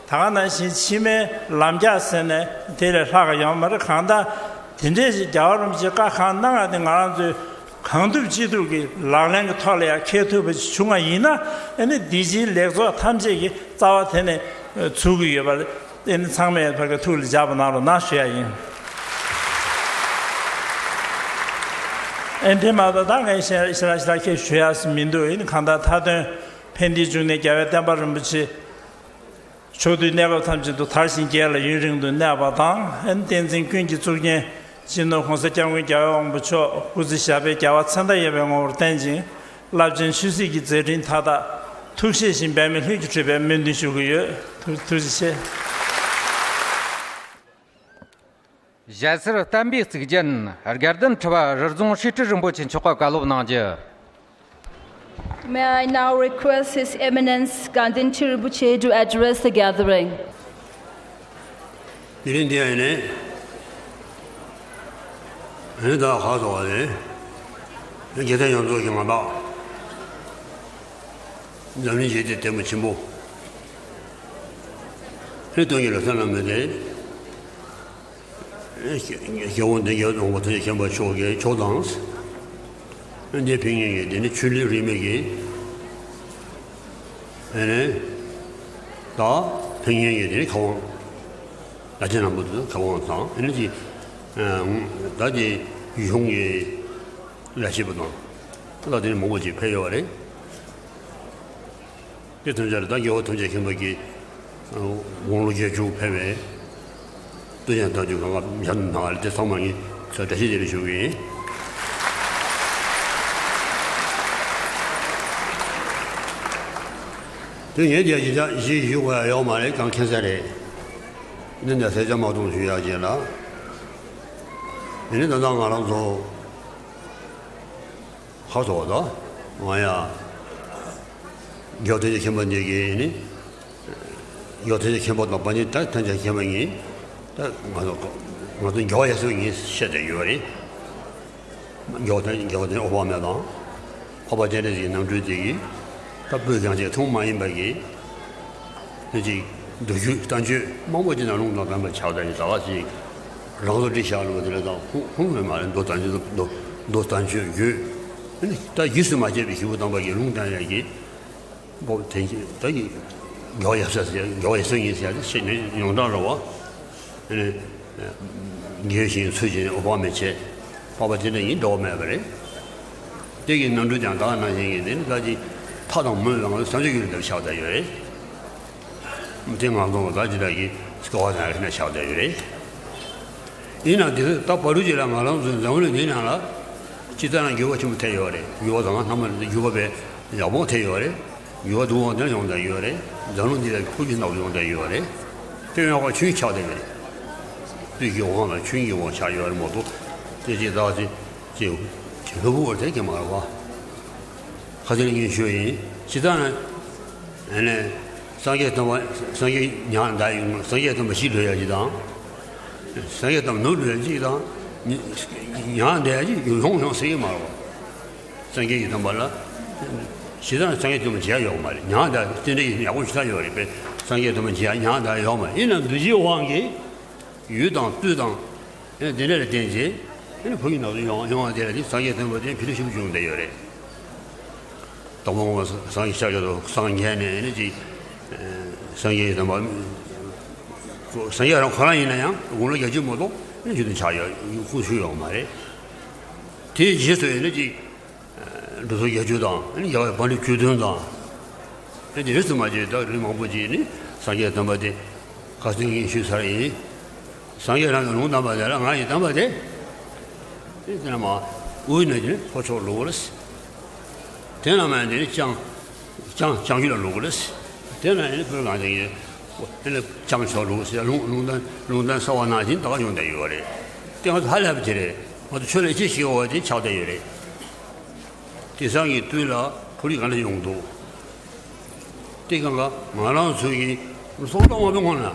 ད་ག་ནང་བཞིན་ཕྱི་མའི་ལམ་རྒྱགས་ཟེར་ནས་དེ་ལས་ལྷག་ཡོད་མ་རེད། གང་ལྟར་དེ་འདྲའི་ཞིག་རྒྱལ་བ་རིན་པོ་ཆེ་བཀའ་གང་གནང་བ་དེ་ང་རང་ཚོས་གང་ཐུབ་ཅི་ཐུབ་ཀྱིས་ལག་ལེན་གྱི་ཐོག་ལ་ཡང་འཁེལ་ཐུབ་པ་ཞིག་བྱུང་བ་ཡིན་ན་ཨ་ནི་འདི་ཕྱིའི་ལེགས་ཚོགས་ཐམས་ཅད་ཀྱི་རྩ་བ་དེ་ནས་ཚུགས་ཀྱི་ཡོད་པ་ཨ་ནི་ཚང་མས་ཕ་གི་ཐུགས་ལ་འཇགས་པ་གནང་རོགས་གནང་ཞུ་ཡ་ཡིན། ཨ་ནི་དེ་མ་གཏོགས་ད་ངས་ཞེ་ཞེ་དྲག་ཞེ་དྲག་ཁྱེད་ཞུ་ཡ་མི་འདུག་ཨ་ནི་གང་ལྟར་མཐའ་དོན་ཕན་བདེའི་འབྱུང་གནས་རྒྱལ་བའི་བསྟན་པ་རིན་པོ་ཆེ། ཕྱོགས་དུས་གནས་སྐབས་ཐམས་ཅད་དུ་དར་ཞིང་རྒྱས་ལ་ཡུན་རིང་དུ་གནས་པ་དང་། བསྟན་འཛིན་ཀུན་གྱི་གཙུག་རྒྱན་སྤྱི་ནོར་༸གོང་ས་༸སྐྱབས་མགོན་རྒྱལ་བའི་དབང་པོ་མཆོག་སྐུ་ཚེ་ཞབས་པད་བརྒྱ་པ་ཚེ་མཐའ་ཡས་པའི་ངོ་བོར་བརྟན་ཅིང་། རླབས་ཆེན་ཆོས་སྲིད་ཀྱི་མཛད་འཕྲིན་མཐའ་དག་ཐུགས་བཞེད་བཞིན་འབད་མེད་ལྷུན་གྱིས་གྲུབ་པའི་སྨོན་འདུན་ཞུ་གི་ཡོད། ཐུགས་ཐུགས་རྗེ་ཆེ། ཞལ་ཟུར་བསྟན་པའི་གཙུག་རྒྱན་དགའ་ལྡན་ཁྲི་པ་རི་རྫོང་ཧྲི་ཁྲི་རིན་པོ་ཆེ་མཆོག་གིས་བཀའ་སློབ་གནང་རྒྱུ། May I now request His Eminence Ganden Rinpoche to address the gathering? དེ་རིང་འདི་ཡིན་ནས་ཨ་ནི་ད་ཁ་སོ་བ་རེད། རྒྱལ་ཐབས་ཡོངས་རྫོགས་ཀྱི་ངང་པ། འཛམ་གླིང་ཞི་བདེ་ལྟད་མོ་ཆེན་པོ། ཨ་ནི་སྟོན་གྱི་ལོ་གསར་ལ་མི་དེ། སྐྱེ་བོ་འདི་རྒྱལ་དབང་པོ་ཐུགས་རྗེ་ཆེན་པོ་མཆོག་གི་མཆོག་དང་། འདི་ཕན་ཡོན་གྱི་འདི་ནི་ཆོས་ལུགས་རིས་མེད་ཀྱི། ཨ་ནི། ད་ཕན་ཡོན་གྱི་འདི་ནི་ཁ་དབང་། བླ་ཆེན་རྣམ་པ་ཚོ་ཁ་དབང་དང་ཨ་ནི་ཅི། ད་ཅི་ཡུལ་གཞུང་གི་ལས་བྱེད་པ་དང་། ད་དེ་ནི་མང་པོ་ཅིག་ཕེབས་ཡོད་རེད། དེ་ཐམས་ཅད་ལ་ད་རྒྱལ་བ་ཐམས་ཅད་མཁྱེན་པ་གི་དགུང་ལོ་བརྒྱད་ཅུ་ཕེབས་པའི་སྟོན་ཡང་ཐག་ཆོད་གང་ག་མཇལ་གནང་བ་ལ་དེ་ཚང་མ་ངས་ཚོ་བཀྲ་ཤིས་བདེ་ལེགས་ཞུ་གི་ཡིན། དེ་ངས་རྒྱལ་གཞིས་ཆགས་གཞིས་བཞུགས་པ་ཡོག་མ་རེད་གང་མཁྱེན་ས་རེད། འདི་འདྲ་ཟེར་ཅང་མ་གཏོང་ཞུ་ཡག་ཅན་ལ། ཡིན་ནི་ད་ལྟ་ང་རང་ཚོ། ཧ་སོ་བ་དང་། ང་ཡ། རྒྱལ་བ་ཐམས་ཅད་མཁྱེན་པ་འདི་གིས་ནི། རྒྱལ་བ་ཐམས་ཅད་མཁྱེན་པ་དང་པ་ནི་ད་ཐམས་ཅད་མཁྱེན་པ་ཉིད། ད་ང་ཚོ་ང་ཚོ་རྒྱལ་བ་ཡབ་སྲས་ཉིད་བཤད་བསྡད་ཡོད་རེད། རྒྱལ་བ་ཐམས་རྒྱལ་བ་ཐམས་ཅད་འོད་དཔག་མེད་དང་། འཕགས་པ་སྤྱན་རས་གཟིགས་རྣམ་འཕྲུལ་དེ་གིས། ད་བོད་རྒྱང་བཀྱེད་ཐུན་མོང་མ་ཡིན་པ་གི། དེ་ཅིག་མདོ་རྒྱུད་བསྟན་བཅོས་མང་པོ་ཅིག་ནང་ལུང་དང་ལྡན་པ་ཆགས་བསྡད་ཡོད་ད་བ་ཅིག་རང་བཟོ་བྲིས་བཞག་ལུགས་དེ་ལ་དང་ཁུངས་ཁུངས་མེད་མ་རེད། མདོ་བསྟན་བཅོས་མདོ་མདོ་བསྟན་བཅོས་བརྒྱུད། ཨ་ནི་ད་རྗེས་སུ་མ་བཅད་པའི་ཞུ་བ་དམ་པ་གི་ལུང་བསྟན་ཡག་གི་འབོ་དེ་ད་ཡི་རྒྱལ་བ་ཡབ་སྲས་ཟེར་རྒྱལ་བ་ཡབ་སྲས་ཉིད་ཟེར་ཡག་དེ་ཤེས་ནས་ཡོངས་གྲགས་རེད་བ། ཨ་ནི། དགེ་བའི་བཤེས་གཉེན་ཚུལ་བཞིན་འོད་དཔག་མེད་བྱས། འཕགས་པ་སྤྱན་རས་གཟིགས་འགྲོ་བ་མེད་པ་རེད། དེ་གི་རྣམ་འཕྲུལ་ཀྱང་ད་ག་ནང་བཞིན་གྱི་དེ་ནི་ད་ཅི་མཐའ་དང་མུ་མེད་པའི་ངང་ཚུལ་བྱང་ཆུབ་ཀྱི་ལུགས་དེར་ཆགས་བསྡད་ཡོད་རེད། དེ་ང་ཚོ་ད་ཅི་ད་གི་སྐལ་བ་ཟང་ཡག་ནས་ཆགས་བསྡད་ཡོད་རེད། ཡིན་ནའང་དེ་ད་བར་དུ་ཅིག་ལ་ང་རང་ཚོའི་འཛམ་བུ་གླིང་འདི་ནང་ལ་སྤྱིར་བཏང་ན་འགྱུར་བ་ཆེན་པོ་ཐེབས་ཡོད་རེད། འགྱུར་བ་དང་སྣ་མང་འགྱུར་བ་བས་ཡག་པོ་ཐེབས་ཡོད་རེད། འགྱུར་བ་སྡུག་དབང་དེ་ཡོང་བསྡད་ཡོད་རེད། འཛམ་གླིང་འདི་ལ་འཕོ་འགྱུར་སྣ་ཚོགས་ཡོང་བསྡད་ཡོད་རེད། དེ་ཡང་ཁོ་ཆུའི་ཆགས་བསྡད་ཡོད་རེད། དུས་ཀྱི་དབང་ལ་ཆུ་ཡི་དབང་ཆགས་ཡོད་རེད་མ་གཏོགས། དེ་ཅིག་ད་ཅི་ཅི་ཅི་ལྷུ་བུར་དེ་ཀྱང་མ་རེད་བ། ཁ་སང་ངས་ཞུས་ཡིན། ཇི་ལྟར་ན། ཨ་ནི། སངས་རྒྱས་དམ་པ་སངས་རྒྱས་ཉག་ད་ཡོང་སངས་རྒྱས་དམ་པ་ཞིག་འགྲོ་ཡ་ཅིག་དང་། སངས་རྒྱས་དམ་ནོར་འགྲོ་ཡ་ཅིག་དང་། ཉག་འདྲ་ཡ་ཅིག་ཡོང་ཡོང་ཟེར་གྱི་མ་རེད་བ། སངས་རྒྱས་ཀྱི་དམ་པ་ལ། ཇི་ལྟར་སངས་རྒྱས་དམ་པ་མཇལ་ཡོད་མ་རེད། ཉག་འདྲ་རྟེན་འབྲེལ་ཡག་པོ་ཞིག་ད་ཡོད་རེད་པས། སངས་རྒྱས་དམ་པ་མཇལ་ཉག་འདྲ་ཡོད་མ་རེད། ཡིན་ནའང་འདུ་བྱེད་དབང་གིས། ཡུལ་དང་སྤོས་དང་། ཨེ་དེ་འདྲ་ལ་བརྟེན་བྱས། ཨེ་ཕ་གི་ནང་དུ་ཡོང་ཡོང་བ་དེ་ལ་དེ་སངས་རྒྱས་བསྟན་པ་དེ་ཕི་ལ་ཤུགས་བྱུང་བསྡད་ཡོད་རེད། དང་པོ་སངས་རྒྱས་ཤཱཀྱ་ཐུབ་སངས་རྒྱས་ནས་ཨེ་ནི་ཅིག་སངས་རྒྱས་བསྟན་པ། སངས་རྒྱས་རང་ཁོ་རང་ཡིན་ན་ཡང་དགུང་ལོ་བརྒྱད་ཅུ་མ་གཏོགས་ཨེ་མཇུག་ཏུ་ཆགས་ཡོད་ཁུངས་ཞུ་ཡོད་མ་རེད། དེའི་རྗེས་སུ་ཨེ་ནི་ཅིག་འབྲུ་ཚོགས་བརྒྱད་ཅུ་དང་རྒྱལ་བའི་བང་སྒྲིག་བཅུ་བདུན་དང་། དེ་རིས་སུ་མ་ཆད་ད་རིགས་མང་པོ་ཅིག་ནི་སངས་རྒྱས་བསྟན་པ་དེ་ཁ་སང་ངས་ཞུས་ཚར་ཡིན། སངས་རྒྱས་རང་གི་ལུང་བསྟན་པ་དེ་ལ་ང་ཡི་བསྟན་པ་དེ། དེ་ནས་མ་དབུས་ན་ཅིག་ལྷོ་ཕྱོགས་ལུགས་ལ། དེ་ན་མ་དེ་ནི་ལྕང་ལྕང་ལྕང་ཡུལ་ལ་ལོག་གི་རེད། དེ་ན་ཡིན་ན་བོད་གངས་ཅན་གྱི་དེ་ནི་ལྕང་ཕྱོགས་ལོག་ཟེར། ལུང་ལུང་བསྟན་ལུང་བསྟན་གསར་བ་ནང་བཞིན་ད་ག་ཡོང་བསྡད་ཡོད་རེད། དེ་ང་ཚོ་ཧ་ལས་པ་དེ་རེད། ང་ཚོ་ཆོས་ལ་ཡིད་ཆེས་བྱེད་དགོས་པ་དེ་ཆགས་བསྡད་ཡོད་རེད། དེང་སང་གི་དུས་ལ་ཕུགས་རིང་ག་འདྲ་ཡོང་འདུག་དེ་གང་ག་ང་རང་ཚོ་གི་སོང་ཙང་མ་དཔེ་སྔོན་ལ་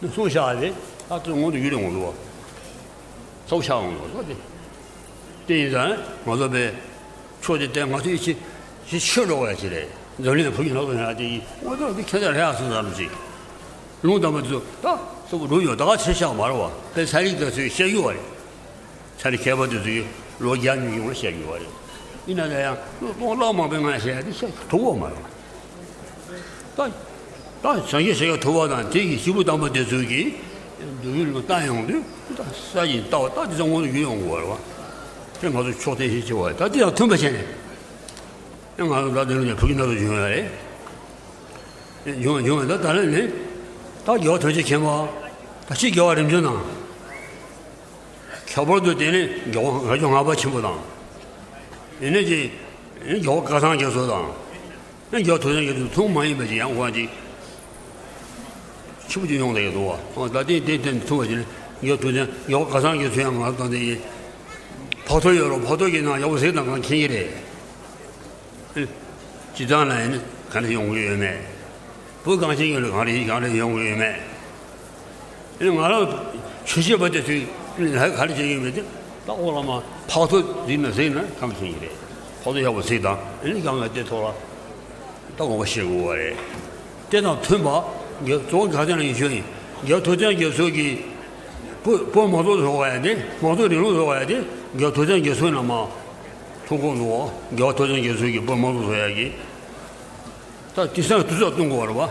ནི་སོང་ཤག་རེད། ད་དུང་སྔོན་དུ་ཡུལ་ལས་འོང་འདུག་བ། ཚོགས་ཆགས་འོང་འདུག་བ། དེ་དེ་ཡིན་ཙང་ང་ཚོ་པའི་ཆོས་དེ་བསྟན་ང་ཚོ་ཡིད་ཆེས་ཡིད་ཆེས་འགྲོ་བ་ཅིག་རེད། འཛམ་གླིང་ཕུགས་ཀྱི་ནགས་ཚོ་ཡིན་ན་དེ་ཡིན། ང་ཚོ་དེ་ཁྱད་མཚར་ལྷ་ཡག་སོང་ཙམ་ཅིག་ལུང་དམ་པ་དེ་ཚོ་ད་སོ་པོ་འགྲོ་ཡོད། ད་ག་ཚོད་ཤག་མ་རེད་བ། དཔེ་ཚན་རིག་དེ་ཚོས་བཤད་ཡོད་བ་རེད། ཚན་རིག་མཁས་པ་དེ་ཚོས་ལོ་བརྒྱ་ཉིས་ཡོང་བཤད་ཡོད་བ་རེད། ཡིན་ན་ད་ཡང་ལོ་སྟོང་ལྷག་མང་པོའི་སྔ་བཤད་ཡ་དེ་བཤད་ཐུབ་ཀྱི་མ་རེད། ད་ད་སངས་རྒྱས་ཤཱཀྱ་ཐུབ་པ་དང་དེ་གི་སྐྱེས་བུ་དམ་པ་དེ་ཚོས་ཀྱིས་འདུལ་བའི་ལུང་བསྟན་ཡོང་དུས་ད་ས་ཡིན་ལྟ་བ་ད་དེ་ཚོ་སྔོན་དུ་ཡོང་དགོས་རེད་བ། དེ་ང་ཚོ་ཕྱོགས་འཐེན་ཤེས་ཆེ་བ་ད་དེ་དང་མཐུན་པ་བྱས་ནས་ང་ཚོ་ད་དེ་རིང་ནས་བུ་གི་ན་ཚོ་བྱུང་ཡོད་རེད། ཡོང་ཡོང་ད་ད་ལན་ནས་ད་རྒྱལ་བ་ཐམས་ཅད་མཁྱེན་པ་ད་ཕྱིས་རྒྱལ་བ་རིམ་བྱོན་དང་། ཁྱད་པར་དུ་དེ་ནི་རྒྱལ་བ་ང་ཚོ་ངག་དབང་ཆེན་པོ་དང་། ཡིན་ནི་ཅི། རྒྱལ་བ་བཀའ་ཐང་རྒྱ་མཚོ་དང་། རྒྱལ་བ་ཐུབ་བསྟན་རྒྱ་མཚོ་མཚུངས་མ་ཡིན་པ་ཅིག་ཡང་དབང་ཅིག་ཆེན་པོ་ཅིག་ཡོང་བསྡད་ཡོད་འདུག་བ། ད་དེ་དེ་དེ་མཚུངས་པ་ཅིག་ནི་རྒྱལ་བ་ཐུབ་བསྟན་རྒྱལ་བ་བཀའ་ཐང་རྒྱ་མཚོ་ཡང་ང་ཚོ་དང་དེ་ཡིན། ཕག་ཐོ་ཡོད་རུང་ཕག་ཐོ་གི་ནང་ཡག་པོ་གཟིགས་དང་གང་མཁྱེན་གྱི་རེད། སྤྱིར་བཏང་ལ་ཡིན་ན་ག་འདྲ་ཡོང་གི་ཡོད་མེད། བོད་གངས་ཅན་གྱི་ལུགས་གང་རེད་གང་རེད་ཡོང་གི་ཡོད་མེད། ཨེ་ང་རང་ཆོས་བཤད་པ་དེ་ཚོས་ལ་ག་རེ་བྱེད་ཀྱི་ཡོད་མེད་དེ་ད་ཨོ་ལ་མ་ཕག་ཐོ་གཟིགས་ན་གཟིགས་ན་གང་མཁྱེན་གྱི་རེད། ཕག་ཐོ་ཡག་པོ་གཟིགས་དང་ཨེ་ནི་གང་ལ་དེ་ཐོག་ལ་ད་ངོ་མ་བཤད་དགོས་པ་རེད། དེ་དང་མཐུན་པ་རྒྱལ་གཙོ་བོ་ག་དེ་ན་ཡིན་ཆོས་ཡིན། རྒྱལ་བ་ཐུབ་བསྟན་རྒྱ་མཚོ་གིས་བོད་བོད་མང་གཙོ་བཟོ་བ་ཡ་དེ་མང་གཙོ་རིང་ལུགས་བཟོ་བ་ཡ་དེ་རྒྱལ་བ་ཐུབ་བསྟན་རྒྱ་མཚོ་ནང་མ། ཐུགས་དགོངས་འདུག་རྒྱལ་བ་ཐུབ་བསྟན་རྒྱ་མཚོ་གིས་བོད་མང་གཙོ་བཟོ་ཡག་གི། ད་དེང་སང་དུས་ཚོད་གཏོང་དགོས་པ་རེད་བ།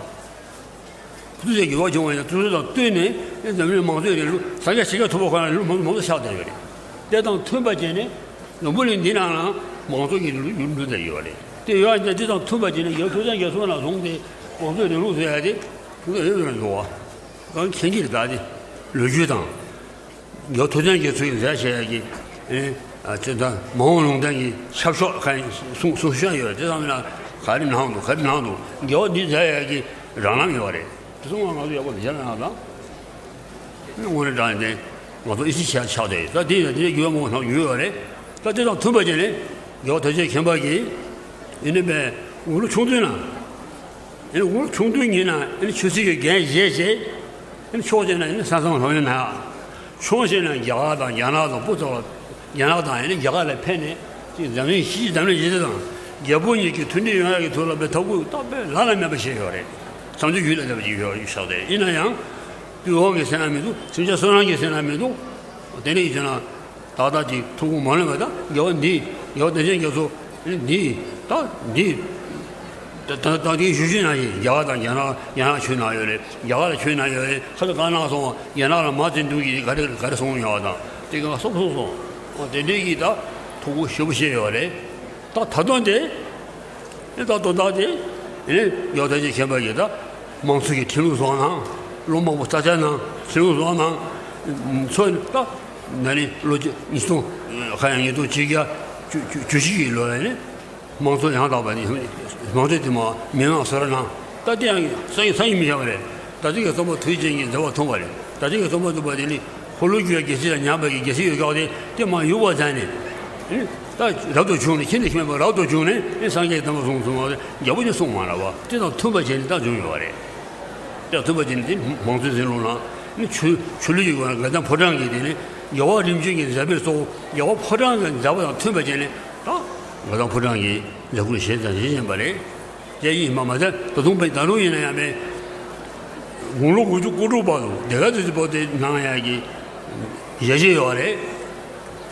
དུས་ཚོད་ཀྱི་འགྱུར་བ་བྱུང་བ་ཡིན་ན་དུས་ཚོད་དང་བསྟུན་ནས་འཛམ་གླིང་མང་གཙོའི་རིང་ལུགས་སངས་རྒྱས་ཤཱཀྱ་ཐུབ་པ་ཁོ་རང་ལུགས་མང་གཙོ་ཆགས་བསྡད་ཡོད་རེད། དེ་དང་མཐུན་པ་བྱས་ནས་འཛམ་བུ་གླིང་འདི་ནང་ལ་མང་གཙོ་གི་རིང་ལུགས་ཡུན་འགྲོ་བསྡད་ཡོད་རེད། དེ་ཡོད་ཡིན་ན་དེ་དང་མཐུན་པ་བྱས་ནས་རྒྱལ་བ་ཐུབ་བསྟན་རྒྱ་མཚོ་ནས་བཟུང་སྟེ་མང་གཙོའི་རིང་ལུགས་བཟོ་ཡག་དེ་དུས་ཚོད་ཡོད་ཡོད་རེད་འདུག་བ། གང་མཁྱེན་གྱི་རེད་ད་དེ་ལོ་རྒྱུས་དང་། རྒྱལ་བ་ཐུབ་བསྟན་རྒྱ་མཚོ་ཡིས་མཛད་བྱས་ཀྱི་ཨེ་ཨ་ཅེ་ད་མ་འོངས་ལུང་བསྟན་གྱི་ཆབ་ཤོག་ཁ་གསུང་གསུང་བཤད་ཡོད་དེ་ཚང་མ་ལ་ག་རེ་གནང་འདུག་ག་རེ་གནང་འདུག་རྒྱལ་བ་འདིས་མཛད་ཡག་གི་རང་ལམ་ཡོད་རེད། དེ་ཚོ་ང་ཚོ་ཡག་པོ་མི་ཤེས་ན་ད་དངོས་གནས་དྲང་ནས་ང་ཚོ་ཨི་ཚིག་ཆ་ཆགས་ཏེ་ད་དེ་ཡང་དེ་རྒྱུ་མང་པོ་ཡོད་རེད། ད་དེ་དང་མཐུན་པ་བྱས་ནས་རྒྱལ་བ་ཐམས་ཅད་མཁྱེན་པ་གིས་ཡིན་ནི་པས་འུ་ལུ་ཆུང་དུས་ན། ཨེ་ནི་འུ་ཆུང་དུས་ཉིད་ན་ཨེ་ནི་ཆོས་སྲིད་ཀྱི་འགན་བཞེས་བྱས། ཨེ་ནི་ཕྱོགས་གཅིག་ན་ཨེ་ནི་ས་མཚམས་ལྷོད་ཡོད་ན་ཡང་། ཕྱོགས་གཅིག་ན་རྒྱ་གར་དང་རྒྱ་ནག་དང་སྤུ་ཚོགས་ལ་རྒྱ་ནག་དང་ཨེ་ནི་རྒྱ་གར་ལ་ཕན་ནས་ཅིག་འཛམ་གླིང་ཕྱི་འཛམ་གླིང་ཞི་བདེ་དང་རྒྱལ་པོ་གཉིས་ཀྱི་མཐུན་སྒྲིལ་ཡོང་ཡག་གི་ཐོག་ལ་པའི་ཐབས་བཀོད་རྟག་པའི་བླ་ན་མེད་པ་བྱས་ཡོད་རེད། བྱང་ཆུབ་རྒྱུད་ལ་བསྡད་པ་ཅིག་ཡོད་ཡོད་ཤག་སྟེ་ཡིན་ན་ཡང་། དུས་འོག་གི་སེམས་ལ་མི་འདུག་སེམས་ཅན་བསོད་ནམས་ཀྱི་སེམས་ལ་མི་འདུག་དེ་འདྲ་ཡིན་ཟེར་ན། ཏག་ཏག་ཅིག་ཐུགས་ཁུར་མ་ལེན་པ་དང་རྒྱལ་བ་འདི་རྒྱལ་བ་དེ་ཅན་རྒྱ་མཚོ་འདི་ད་འདི་ད་ད་ད་དེའི་ཞུ་ཞུ་ན་ཡིན། རྒྱ་གར་དང་རྒྱ་ནག་རྒྱ་ནག་ཆོས་ནང་ཡོད་རེད། རྒྱ་གར་ལ་ཆོས་ནང་ཡོད་རེད། ཁ་ཚ་ག་ནང་སོང་། རྒྱ་ནག་ལ་མ་བཙན་དུག་གིས་ག་རེ་ག་རེ་སོང་ཡོད་དང་དེ་ག་སོག་སོག་སོང་། དེ་འདྲའི་གི་ད་ཐུགས་ཁུར་ཞེ་པོ་བཞེས་ཡོད་རེད། ད་ད་དུང་དེ། ཨེ་ད་དོན་དག་དེ། ཨེ་ནི་ཡོ་ད་ཅི་མཁྱེན་པ་ཡིས་ད་དམངས་གཙོ་གི་ཁྲིམས་ལུགས་བཟོ་གནང་། ལོ་མང་པོ་ས་ཆ་ནང་ཁྲིམས་ལུགས་བཟོ་གནང་། ཚོ་ད་ན་ནིང་ལོ་གཅིག་ཉིས་སྟོང་ཁ་ཡང་ཉིས་སྟོང་ཆིག་བརྒྱ་བཅུ་བཅུ་བཅུ་བཞི་གི་ལོ་ལ་ནི་དམངས་གཙོ་ཡང་དག་པ་ནི་དམངས་གཙོ་དེ་མ་མི་མང་བཟོ་གནང་། ད་དེ་ཡང་ས་ཡི་ས་ཡི་མི་བཞག་པ་རེད། ད་ཅི་གི་རྩོམ་པ་ཐུགས་རྗེ་ཅན་གྱི་མཛད་པ་མཐོང་བ་རེད། ད་ཅི་གི་རྩོམ་པ་ཐུབ་པ་དེ་ནི། འཁོར་ལོས་སྒྱུར་བའི་རྒྱལ་སྲིད་ལ་ཉམས་པའི་རྒྱལ་སྲིད་ཡོད་ཀྱང་དེ་དེ་མ་ཡུག་པ་བྱས་ནས། ཨེ་ད་རབ་ཏུ་བྱུང་ནས་ཁྱེད་ནས་ཁྱེད་མེད་པར་རབ་ཏུ་བྱུང་ནས་ཨེ་སངས་རྒྱས་དམ་པ་གསུངས་གསུངས་པ་རྒྱལ་པོ་ནས་གསུངས་མ་རེད་བ། དེ་དང་མཐུན་པ་བྱས་ནས་ད་བྱུང་ཡོད་པ་རེད། དེ་དང་མཐུན་པ་བྱས་ནས་དེ་མང་གཙོའི་འཛིན་ལུགས་ནང་ནི་ཆོས་ཆོས་ལུགས་ཀྱི་སྒོ་ནས་དགའ་ལྡན་ཕོ་བྲང་གིས་དེ་ནི་རྒྱལ་བ་རིམ་བྱོན་གྱི་མཛད་པའི་གཙོ་བོ་རྒྱལ་བ་ཕོ་བྲང་གི་མཛད་པ་དང་མཐུན་པ་བྱས་ནས་ད་དགའ་ལྡན་ཕོ་བྲང་གི་མཛད་ཁུར་བཞེས་དང་བཞེས་བཞིན་པ་རེད། དེ་ཡིན་མ་མ་ཚད་ད་དུང་པའི་ད་རུང་ཡིན་ན་ཡང་པའི་དགུང་ལོ་དགུ་བཅུ་གོ་དྲུག་བར་དུ་སྡེ་དགེ་རྩེ་གཙུག་ཕུད་དེ་གནང་ཡག་གི་ཡ་གྱལ་ཡོད་རེད།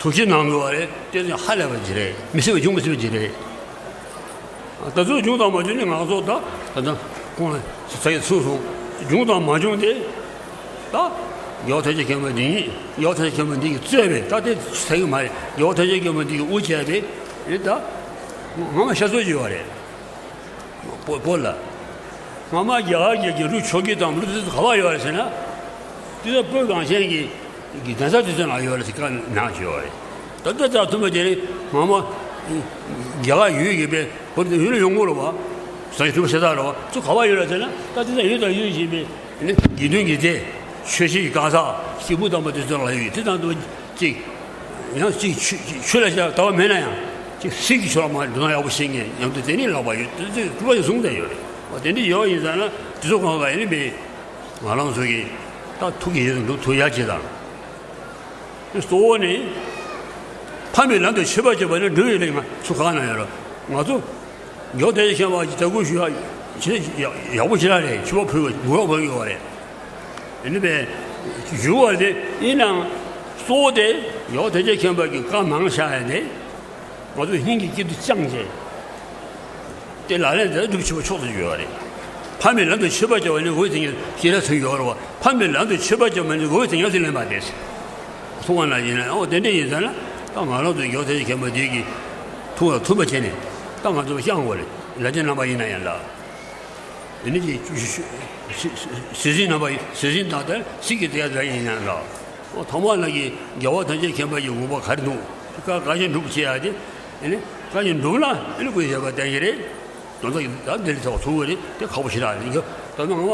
ཐུགས་རྗེ་གནང་དགོས་པ་རེད། དེ་ཚོ་ཧ་ལས་པ་ཅིག་རེད། མི་སྲིད་པ་འབྱུང་མི་སྲིད་པ་ཅིག་རེད། ད་ཚོད་བྱུང་དང་མ་བྱུང་ནི་ང་ཚོ་ད་ད་ད་ཁོང་ལ་ས་ཡི་ཚུགས་སོང་། བྱུང་དང་མ་བྱུང་དེ་ད་རྒྱལ་བ་ཐམས་ཅད་མཁྱེན་པ་འདི་ཉིད་རྒྱལ་བ་ཐམས་ཅད་མཁྱེན་པ་འདི་གིས་གཙོས་པའི་ད་དེ་ཚད་ཀྱི་མ་རེད། རྒྱལ་བ་ཐམས་ཅད་མཁྱེན་པ་འདི་གིས་དབུ་བྱས་པའི་རེད། ད་ང་མ་ཤ་ཚོད་ཅིག་ཡོད་རེད། བོད་བོད་ལ། སྔ་མ་རྒྱ་གར་གྱི་རྒྱལ་རབས་ཆོས་བརྒྱུད་དང་ལུགས་དེ་ཚོ་ག་པར་ཡོད་རེད་ཟེར་ན། དེ་ཚོ་བོད་གངས་ཅན་གྱི་གི་གདན་ས་དེ་ཚོ་ནང་ཡོད་རེད་ཟེར་བཀའ་གནང་བྱས་ཡོད་རེད། ད་ལྟ་ལྟར་ཐུབ་པ་དེ་ནི་སྔ་མ་ རྒྱ་གར་ཡུལ་ཡིན་པས་བོད་དུ་ཡུལ་ཡོང་གི་རེད་བ། ས་ཆ་དུ་བ་ཤ་སྟག་རེད་བ། ཚུར་ག་བ་ཡོད་ལ་ཟེར་ན། ད་དེ་ཚོ་ཡུལ་དང་ཡུལ་ཡིན་པས་ནི་དགེ་འདུན་གྱི་སྡེ། ཆོས་བཤད་གང་ཟག་སྐྱེས་བུ་དམ་པ་དེ་ཚོ་ལ་ཡོད། དེ་དང་དུ་གཅིག་ཡང་གཅིག་ཆོས་ཆོས་ལ་བྱ་ལྟ་བ་མེད་ན་ཡང་གཅིག་སྲིད་ཀྱི་ཆོས་ལ་མ་འགྲོ་ན་ཡག་པོ་ཤེས་མཁན་མཉམ་དུ་དེ་ནི་ལག་པ་ཡོད། དེ་ཚོས་གྲུབ་པ་ཡང་བཟུང་བསྡད་ཡོད་རེད་བ། དེ་འདྲ་ཡོད་ཡིན་ཙང་ན་དེ་ཚོ་གང་ག་ཡིན་ནི་མེད། ང་རང་ཚོ་གིས་ད་ཐུགས་ཀྱི་ཡིད་དུ་འགྲོ་ཐུབ་ཡག་ཅིག་དང་། གཙོ་བོ་ནི། ཕ་མའི་ལམ་དུ་ཆོས་པ་སྐྱོབ་པ་ནི་འགྲོ་བའི་ལས་ང་ཚོ་གང་ན་ཡོད་རེད། ང་ཚོ་མགྱོགས་དལ་གྱིས་ཁྱེར་བ་ཞིག་དད་གུས་ཞུ་ཡག་ཡག་པོ་ཞེ་དྲག་རེད། ཆོས་པ་ཕུལ་བ་མགོ་བ་ཕུལ་ཡོད་རེད། ཡིན་ནི་པས་ཞུ་བ་དེ་ཡིན་ནའང་གཙོ་བོ་དེ་མགྱོགས་དལ་གྱིས་ཁྱེར་བ་གི་བཀའ་མང་བཞག་ཡ་དེ། ང་ཚོ་སྙིང་གི་དཀྱིལ་དུ་བཅངས་བྱས། དེ་ལག་ལེན་དེ་སྒྲུབ་ཆོག་ཆོག་ཏུ་ཡོད་རེད། ཕ་མའི་ལམ་དུ་ཆོས་པ་སྐྱོབ་པ་ནི་འོད་ཟེར་ཉག་ཤེས་རབ་ཚུལ་ཡོད་རེད་བ། ཕ་མའི་ལམ་དུ་ཆོས་པ་སྐྱོབ་པ་ནི་འོད་ཟེར་ཉག་ཚུལ་ལེན་པ་དེ། གསུང་བ་ན་ཡིན་ན་ཨོ་དེ་འདྲ་ཡིན་ཙང་ན་ད་ང་རང་ཚོ་མགྱོགས་དལ་གྱིས་ཁྱེར་བ་འདི་གི་ཐུགས་ལ་མཐུན་པ་བྱས་ནས་ད་ང་ཚོ་བཤང་དགོས་རེད། ལ་རྒྱ་རྣམ་པ་ཡིན་ན་ཡང་ལ། དེ་ནི་ཅི་ཅི་ཅི་ཅི་ཟིལ་ཟིན་རྣམ་པ་ཡིན། ཟིལ་ཟིན་དང་དེ་ཟིལ་གྱིས་དེ་ཡ་འདྲ་ཡིན་ཡང་ལ། ཨོ་ཐོག་མ་ལ་གི་རྒྱལ་བ་ཐམས་ཅད་མཁྱེན་པ་ཡི་དགོངས་པ་ག་རེ་འདུག་བཀའ་བཀའ་བཞིན་སྒྲུབ་བྱེད་ཡ་དེ། ཨེ་ནི་བཀའ་བཞིན་སྒྲུབ་ན་ཨེ་ནི་སྐུ་ཡི་བཞེད་པ་བསྟན་གྱི་རེད། དོན་དག་གི་ད་འདི་ལ་ཐོག་ཚུགས་པ་རེད། དེ་ཁག་པོ་ཞེ་དྲག་རེད། ད་ནང་བ་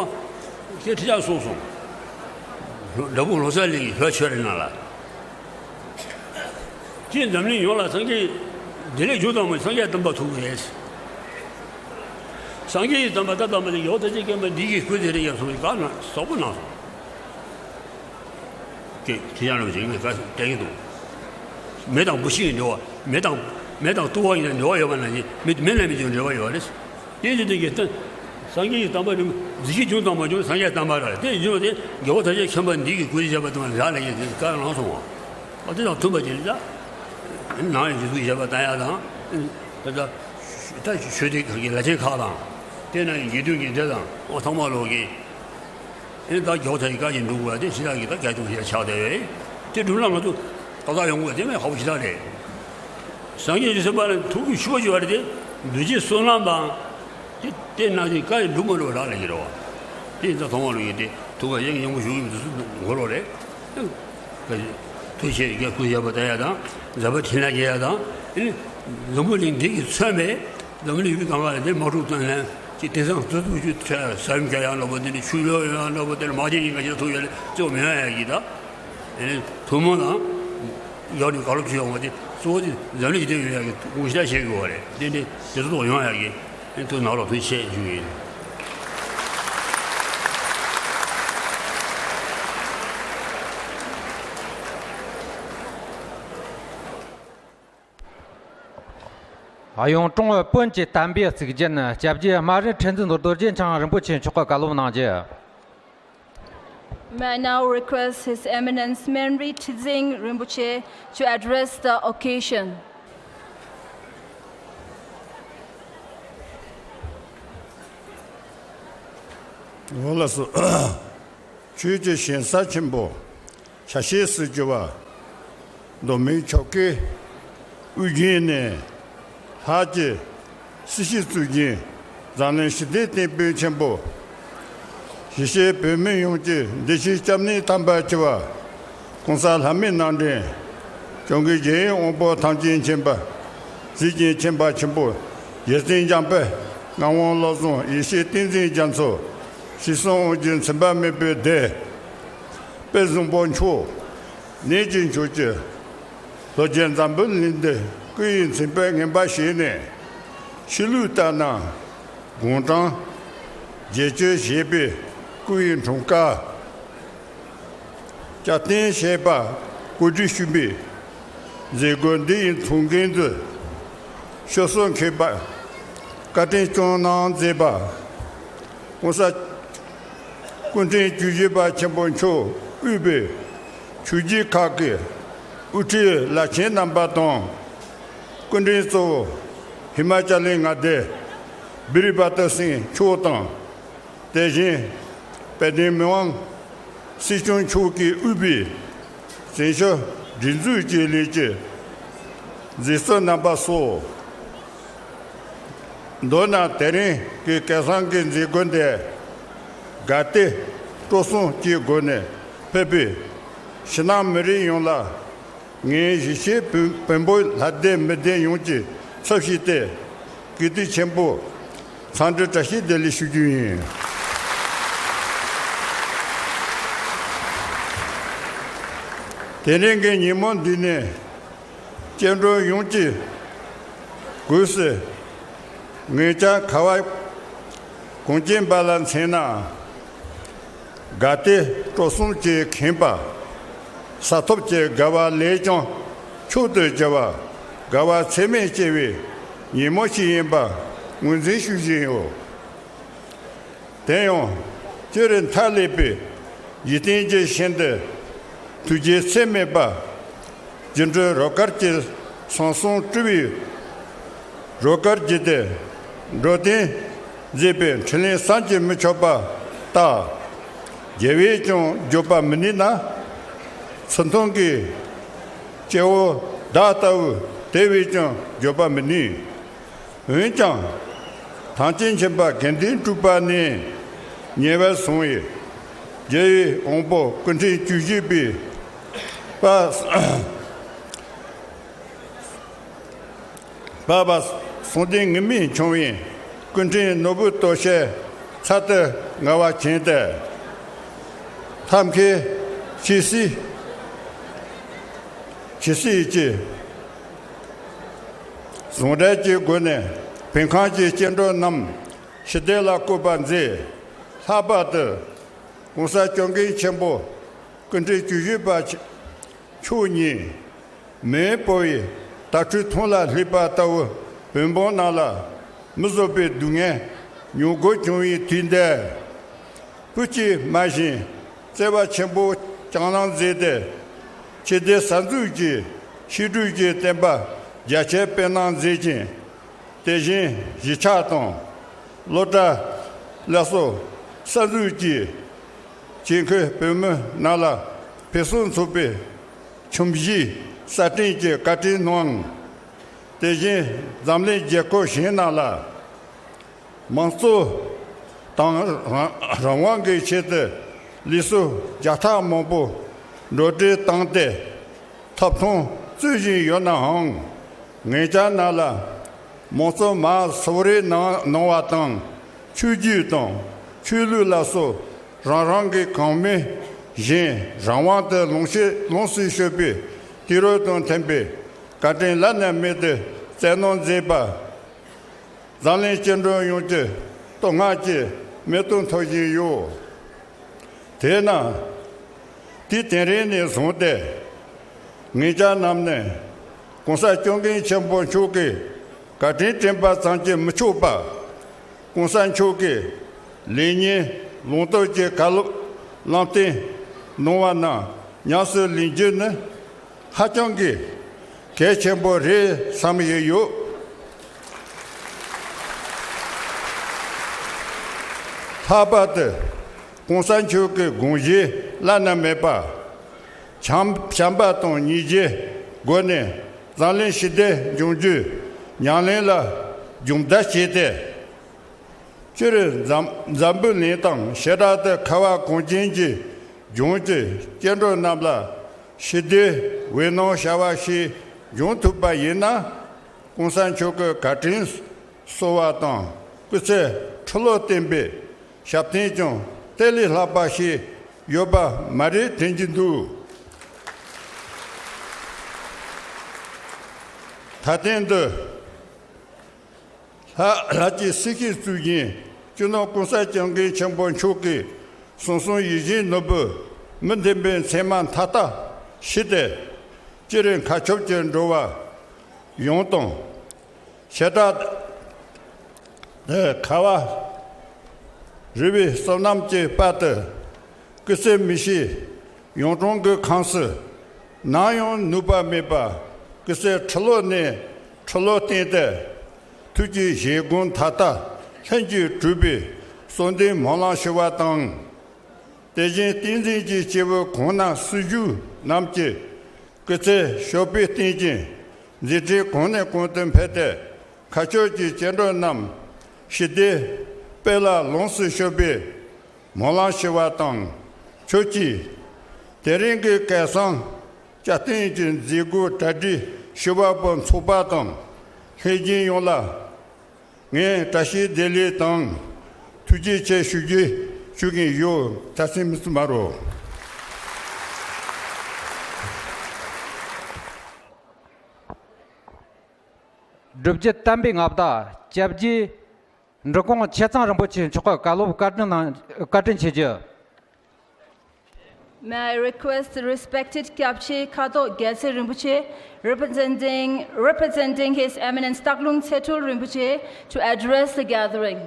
དེ་ཁྲི་ཆག་གསུངས་སོང་། འདྲ་པོ་ལོ་ཙཱ་གླིང་གི་ལྷོ་ཆོས་རེ་ནང་ལ། སྤྱིར་འཛམ་གླིང་ཡོངས་ལ་སངས་རྒྱས་བདེ་ལེགས་འབྱུང་ལྡན་མ་སངས་རྒྱས་བསྟན་པ་ཐུག་པ་རེད། སངས་རྒྱས་ཀྱི་བསྟན་པ་ད་བསྟན་པ་དེ་ཡོག་ད་ཅི་སྐྱེན་པ་འདི་གི་སྐུ་དེ་རེད་ཡ་སོང་བའི་བཀའ་ན་ཟབ་པོ་གནང་སོང་། ཀྱེ་ཁྱེད་ཅག་རྣམས་ཀྱིས་ངས་བཀའ་སྟོན་གྱི་འདུག་མེ་དང་འབུ་ཤིང་གི་འབྲེལ་བ། མེ་དང་མེ་དང་ཏུ་བ་ཡིན་ན་འབྲེལ་བ་ཡོད་པ་ནང་བཞིན་མེ་མེ་ལ་མེ་ཀྱང་འབྲེལ་བ་ཡོད་རེད། དེ་བཞིན་དུ་དགེ་བསྟན་སངས་རྒྱས་ཀྱི་བསྟན་པ་རིམ་གཟི་བརྗིད་བྱུང་དང་མ་བྱུང་སངས་རྒྱས་བསྟན་པ་རེད། དེ་བཞིན་དུ་རྒྱལ་བ་ཐམས་ཅད་མཁྱེན་པ་འདི་གི་སྐུ་ཡི་བཞེད་པ་དང་རག་ལས་ཀྱི་བཀའ་གནང་སོང་བ། ཨ་དེ་དང་མཐུན་པ་ཅིག་རེད་ད། ནང་ཡང་རྗེ་བཙུན་ཞབས་པ་བསྟན་ཡག་དང་། ད་ད་ད་ཆོས་སྡེ་ཁག་གི་བླ་ཆེན་ཁག་དང་། དེ་ནང་ཡང་དགེ་འདུན་གྱི་སྡེ་དང་ཨོ་ཚང་མ་ལོག་གི། ཨེ་ད་རྒྱལ་བ་ཐམས་ཅད་བཀའ་བཞིན་སྒྲུབ་དགོས་པ་དེ་ཕྱི་ལ་གི་ད་རྒྱ་ཆུང་ཞེས་ཆགས་བསྡད་པས། དེ་སྒྲུབ་ན་ང་ཚོ་ཏག་ཏག་ཡོང་དགོས་པ་དེ་མེད་ཧ་པོ་ཞེ་དྲག་རེད། སངས་རྒྱས་ཀྱི་སེམས་པ་ལ་ཐུགས་ཀྱི་ཆུ་བ་ཞུ་བ་རེད་དེ། འདུ་བྱེད་བསོད་ནམས་དང་། དེ་དེ་ནང་བཞིན་བཀའ་ཡི་འགྲུབ་མ་འགྲུབ་རག་ལས་ཀྱི་རེད་བ། དེ་ཡིན་ཙང་ཐོག་མ་ལོ་ཡིན་ཏེ་ཐུགས་ཀ་ཡེངས་ཡེངས་པོ་ཞུ་གི་མི་འདུག་སུ་ངོ་ལོག་རེད། ཐུགས་ཆེ་རྒྱལ་སྐུ་ཞབས་པ་བསྟན་ཡག་དང་། ཟབ་པ་ཕྲིན་ལས་རྒྱས་ཡག་དང་། ཨེ་ནི་འཛམ་བུ་གླིང་འདི་གིས་མཚོན་པའི་འཛམ་གླིང་ཡུལ་གང་ག་ལ་དེ་དམག་འཁྲུག་བཏང་ནས་ཀྱི་དེང་སང་ཏུ་ཏུ་ཆུ་ཚོད་ས་ཡོམ་རྒྱག་ཡག་འདྲ་པོ་དེ་ནི་ཆུ་ལོག་ཡོང་ཡག་འདྲ་པོ་དེ་ནི་དམག་ཆེན་ཡིན་ག་ཞིག་ཐུག་ཡོད་ལ་གཙོ་མི་ཡོང་ཡག་གི་ད། ཨེ་ནི་ཐུན་མོང་དང་ཡག་ནི་ག་ལོ་ཆུ་ཡོང་བ་དེ་གཙོ་བོ་དེ་འཛམ་གླིང་ཞི་བདེ་ཡོང་ཡག་གི་ངོ་ཤེས་བྱེད་དགོས་པ་རེད། དེ་འདྲའི་དེ་ཚོ་ཐོག་ཡོང་ཡག་གི་ཨེ་ཐུགས་ནང་ལ་ཐུགས་ཆེ་ཞུ་གི་ཡིན། གཡུང་དྲུང་བོན་གྱི་དམ་པའི་གཙུག་རྒྱན་སྐྱབས་རྗེ་སྨན་རི་ཁྲི་འཛིན་རྡོ་རྗེ་འཆང་རིན་པོ་ཆེ་མཆོག་གི་བཀའ་སློབ་གནང་རྒྱུ། May I now request His Eminence Menri Trizin Rinpoche to address the occasion. འོ་ལགས་སོ། ཆོས་ཀྱི་ཞིང་ས་ཆེན་པོ་ཆ་ཤས་སུ་གྱུར་པ། མདོ་སྨད་ཆོལ་ཁའི་དབུས་རྒྱུད་ནས་ལྷག་གི་སྲིད་ཞིའི་གཙུག་རྒྱན་འཛམ་གླིང་ཞི་བདེའི་དེད་དཔོན་ཆེན་པོ། གཞིས་བྱེས་བོད་མི་ཡོངས་ཀྱི་བདེ་སྐྱིད་སྐྱབས་གནས་དམ་པར་གྱུར་པ། ༸གོང་ས་ལྷ་མིའི་རྣམ་འདྲེན། སྐྱབས་མགོན་རྒྱལ་བའི་དབང་པོ་ཐམས་ཅད་མཁྱེན་པ། གཟི་བརྗིད་ཁྱད་འཕགས་ཆེན་པོ། རྗེ་བཙུན་འཇམ་དཔལ་ངག་དབང་བློ་བཟང་ཡེ་ཤེས་བསྟན་འཛིན་རྒྱ་མཚོ། སྲིད་གསུམ་དབང་བསྒྱུར་མཚན་པ་མེད་པའི་སྡེ། དཔལ་བཟང་པོ་མཆོག་གནས་ཀྱི་མཆོག་གྱུར། ལྷོ་རྒྱལ་འཛམ་བུ་གླིང་འདིར་སྐུ་ཡི་མཚན་དཔེ་ངན་པ་བྱས་ནས། ཕྱི་ལུགས་ལྟར་ན་དགུང་གྲངས་བརྒྱད་ཅུ་བཞེས་པའི་སྐུ་ཡི་འཁྲུངས་སྐར། སྐྱབས་རྟེན་བྱས་པ་གོ་སྒྲིག་ཞུས་པའི་མཛད་སྒོ་འདི་ཡི་ཐུགས་འགན་དུ་ཤོག་སོགས་མཁས་པ་བཀའ་དྲིན་སྐྱོང་གནང་མཛད་པ། ༸གོང་ས་སྐུ་ཕྲེང་བཅུ་བཞི་པ་ཆེན་པོ་མཆོག་དབུས་པའི་ཆོས་བརྒྱུད་ཁག་གི་དབུ་ཁྲིད་བླ་ཆེན་རྣམ་པ་དང་། སྐུ་མགྲོན་གཙོ་བོ་ཧི་མ་ཅ་ལའི་མངའ་སྡེ་བྷི་རི་པ་ཏི་སིང་མཆོག་དང་། དེ་བཞིན་དཔལ་ལྡན་མི་དབང་སྲིད་སྐྱོང་མཆོག་གིས་དབུས་པའི་བཙན་བྱོལ་སྒྲིག་འཛུགས་ཀྱི་ལས་ཀྱི་མཛད་གཙོ་རྣམ་པ་སོགས། མདོར་ན་དེ་རིང་གི་སྐལ་བཟང་གི་མཛད་སྒོ་འདི་དགའ་བདེ་སྤྲོ་གསུམ་གྱི་སྒོ་ནས་ཕེབས་པའི་ཕྱི་ནང་མི་རིགས་ཡོངས་ལ། ངས་གཞིས་བྱེས་བོན་བོན་པོ་ལྷ་སྡེ་མི་སྡེ་ཡོངས་ཀྱི་ ཚབ་ཞུས་ཏེ། གུས་བཏུད་ཆེན་པོས་འཚམས་འདྲི་བཀྲ་ཤིས་བདེ་ལེགས་ཞུ་རྒྱུ་ཡིན། དེ་རིང་གི་ཉིན་མོ་འདི་ནས་སྐྱེ་འགྲོ་ཡོངས་ཀྱི་སྒོས་སུ་ངེད་ཅག་ཁ་བ་གངས་ཅན་པ་ལ་མཚོན་ན། དགའ་བདེ་སྤྲོ་གསུམ་གྱིས་ཁེངས་པ། ས་ཐོབ་ཀྱི་དགའ་བ་ལས་ཀྱང་མཆོག་ཏུ་གྱུར་པ། དགའ་བ་ཚད་མེད་སྐྱེ་བའི་ཉིན་མོ་ཞིག་ཡིན་པ་ངོས་འཛིན་ཞུ་བཞིན་ཡོད། དེ་ཡང་སྤྱིར་མཐའ་ཀླས་པའི་འཇིག་རྟེན་གྱི་ཞིང་འདི་ཐུགས་རྗེ་ཚད་མེད་པ། སྒྱུ་འཕྲུལ་རོལ་གར་གྱི་ཟང་ཟིང་སྤྲུལ་པའི་རོལ་གར་བརྒྱུད་དེ་འགྲོ་དོན་མཛད་པའི་འཕྲིན་ལས་བསམ་གྱིས་མི་ཁྱབ་པ་ལྟར། རྒྱལ་བས་ཀྱང་བརྗོད་པར་མི་ནུས་ན། ཚུལ་མཐུན་གྱི་སྐྱེ་བོ་བདག་ལྟ་བུ་དེ་བས་ཀྱང་བརྗོད་པར་མི་ནུས། འོན་ཀྱང་། ཐམས་ཅད་མཁྱེན་པ་དགེ་འདུན་གྲུབ་པ་ནས་ཉེ་བར་བཟུང་བའི་རྒྱལ་བའི་དབང་པོ་སྐུ་ཕྲེང་བཅུ་བཞི་པའི་པ་པ་པ་གསང་བདེ་ངུར་སྨྲིག་འཆང་བའི་སྐུ་ཕྲེང་ནོར་བུ་སྟོབས་ཆེན་ཚར་དུ་དངར་བ་བྱས་ཏེ། ཐབས་མཁས་ཇི་སྲིད་ཇི་སྲིད་ཀྱི་ཟུང་འབྲེལ་གྱི་སྒོ་ནས་བོད་ཁམས་ཀྱི་སྐྱེ་འགྲོ་རྣམས་ཞི་བདེ་ལ་བཀོད་པ་མཛད། ལྷག་པར་དུ་༸གོང་ས་༸སྐྱབས་མགོན་ཆེན་པོ་སྐུ་ཕྲེང་བཅུ་བཞི་པ་མཆོག་ཉིད་མེས་པོ་ཡི་དྭ་ཕྲུག་ཐང་ལ་སླེབས་པ་ལྟ་བུ་བོད་འབངས་རྣམས་ལ་མི་བཟོད་པའི་སྡུག་བསྔལ་མྱོང་དགོས་བྱུང་བའི་དུས་འདིར། བོད་ཀྱི་མ་བཞིན་བརྩེ་བ་ཆེན་པོས་བསྐྱངས་གནང་མཛད་དེ། ཆོས་སྡེ་གསར་འཛུགས་ཀྱི་ཤིས་བརྗོད་ཀྱི་བསྟན་པ་རྒྱ་ཆེར་སྤེལ་གནང་མཛད་ཅིང་། དེ་བཞིན་གཞིས་ཆགས་དང་སློབ་གྲྭ་ལ་སོགས་གསར་འཛུགས་ཀྱིས་ཆེད་མཁས་བོད་མི་རྣམས་ལ་ཕུན་སུམ་ཚོགས་པའི་ཁྱིམ་གཞིས་གསར་སྐྲུན་གྱི་བཀའ་དྲིན་གནང་། དེ་བཞིན་འཛམ་གླིང་རྒྱལ་ཁབ་གཞན་རྣམས་ལ། མང་གཙོ་དང་རང་དབང་གི་ཆེད་དུ་ལུགས་སྲོལ་རྒྱག་ཐབས་མང་པོ་འགྲོ་གྲོན་བཏང་སྟེ་ཐོབ་ཐང་རྩོད་བཞིན་ཡོད་ནའང་། ངེད་ཅག་རྣམས་ལ་མང་གཙོ་མར་སོ་རེ་གནང་གནང་བ་དང་། ཆོས་བརྒྱུད་དང་ཆོས་ལུགས་ལ་སོགས་རང་རང་གི་གོང་མའི་བཞིན་རང་དབང་དུ་ལོངས་སྤྱོད་ལོངས་སུ་སྤྱོད་པའི་དུས་རབས་དང་མཐུན་པའི་བཀའ་དྲིན་བླ་ན་མེད་དུ་སྩལ་གནང་མཛད་པ། འཛམ་གླིང་སྐྱེ་འགྲོ་ཡོངས་ཀྱི་བསྟོད་བསྔགས་ཀྱི་མིག་ཏོ་འཐོར་བཞིན་ཡོད། དེས་ན། དུས་དེ་རིང་ནས་བཟུང་སྟེ། ངེད་ཅག་རྣམས་ནི་༸གོང་ས་༸སྐྱབས་མགོན་ཆེན་པོ་མཆོག་གི་བཀའ་དྲིན་དྲན་པ་ཙམ་གྱིས་མི་ཆོག་པར། ༸གོང་ས་མཆོག་གིས་ལེགས་ཉེས་ལུང་སྟོན་གྱི་བཀའ་སློབ་ལམ་སྟོན་གནང་བ་རྣམས་ཉམས་སུ་ལེན་རྒྱུ་ནི། ཧ་ཅང་གི་གལ་ཆེན་པོ་རེད་བསམ་ཡོད་ཡོད། ལྷག་པར་དུ་༸གོང་ས་མཆོག་གི་དགོངས་གཞི་བླ་ན་མེད་པ། བྱམས་བྱམས་པ་དང་སྙིང་རྗེའི་སྒོ་ནས་འཛམ་གླིང་ཞི་བདེ་འབྱུང་རྒྱུའི་ཉམས་ལེན་ལ་སྦྱོང་བརྡར་བྱས་ཏེ། སྤྱིར་འཛམ་འཛམ་བུ་གླིང་དང་བྱེ་བྲག་ཏུ་ཁ་བ་གངས་ཅན་གྱི་ལྗོངས་ཀྱི་སྐྱེ་འགྲོ་རྣམས་ལ་ཞི་བདེའི་འོད་སྣང་ཤར་བ་ཞིག་འབྱུང་ཐུབ་པ་ཡིན་ན། ༸གོང་ས་མཆོག་གི་བཀའ་དྲིན་གསོལ་བ་དང་སྐུ་ཚེ་ཁྲི་ལོ་བརྟན་པའི་ཞབས་བརྟན་ཀྱང་དེ་ལས་ལྷག་པ་ཞིག་ཡོད་པ་མ་རེད་དྲན་གྱི་འདུག། ད་ཐེངས་འདི། ལྷ་ལྷ་སྐྱིད་སྲི་ཞུའི་གཙུག་རྒྱན་སྤྱི་ནོར་༸གོང་ས་༸སྐྱབས་མགོན་ཆེན་པོ་མཆོག་གི་གསུང་གསུམ་ཡིད་བཞིན་ནོར་བུ་མི་ལྡན་པའི་མཚན་མ་མཐའ་དག་ཕྱིས་ཏེ། སྤྱིར་མཁའ་ཁྱབ་ཀྱི་འགྲོ་བ་ཡོངས་དང་། བྱེ་བྲག་ཏུ་ཁ་བ་རི་བོའི་བསོད་ནམས་ཀྱི་དཔལ་དུ། སྐུ་ཚེ་མི་ཤིགས་ཡང་སྤྲང་གི་ཁམས་སུ། ནམ་ཡང་ནུབ་པ་མེད་པར་སྐུ་ཚེ་ཁྲི་ལོ་ནས་ཁྲི་ལོ་བརྟན་ཏེ། ཐུགས་ཀྱི་བཞེད་དགོངས་མཐའ་དག་ལྷུན་གྱིས་གྲུབ་པའི་གསོལ་འདེབས་སྨོན་ལམ་ཞུ་བ་དང་། དེ་བཞིན་བསྟན་འཛིན་གྱི་སྐྱེས་བུ་གང་ན་སྲི་ཞུ་རྣམས་ཀྱི་སྐུ་ཚེ་ཞབས་པད་བརྟན་ཅིང་མཛད་འཕྲིན་གོང་ནས་གོང་དུ་འཕེལ་ཏེ། མཁའ་སྤྱོད་ཀྱི་སྐྱེ་འགྲོ་རྣམས་ཞི་བདེའི་དཔལ་ལ་ལོངས་སུ་སྤྱོད་པའི་སྨོན་ལམ་ཞུ་བ་དང་། ཁྱོད་ཀྱིས་དེ་རིང་གི་སྐལ་བཟང་སྐྱབས་སྟོན་གྱི་མཛད་སྒོ་གྲ་སྒྲིག་ཞུ་བ་པོ་ཚོགས་པ་དང་ ལྷན་རྒྱས་ཡོངས་ལ་ངས་བཀྲ་ཤིས་བདེ་ལེགས་དང་ཐུགས་རྗེ་ཆེ་ཞུ་རྒྱུ་ཞུ་གིན་ཡོད། ད་སེམས་མི་སུ་མ་རོ། སྒྲུབ་བརྒྱུད་བསྟན་པའི་མངའ་བདག་སྐྱབས་རྗེ་འབྲི་གུང་ཆེ་ཚང་རིན་པོ་ཆེ་མཆོག་གི་བཀའ་སློབ་བཀའ་དྲིན་གནང་། བཀའ་དྲིན་ཆེ་ཞུ། May I request the respected Kyabche Khato Gyaltse Rinpoche, representing, representing His Eminence Taklung Tsetul Rinpoche, to address the gathering.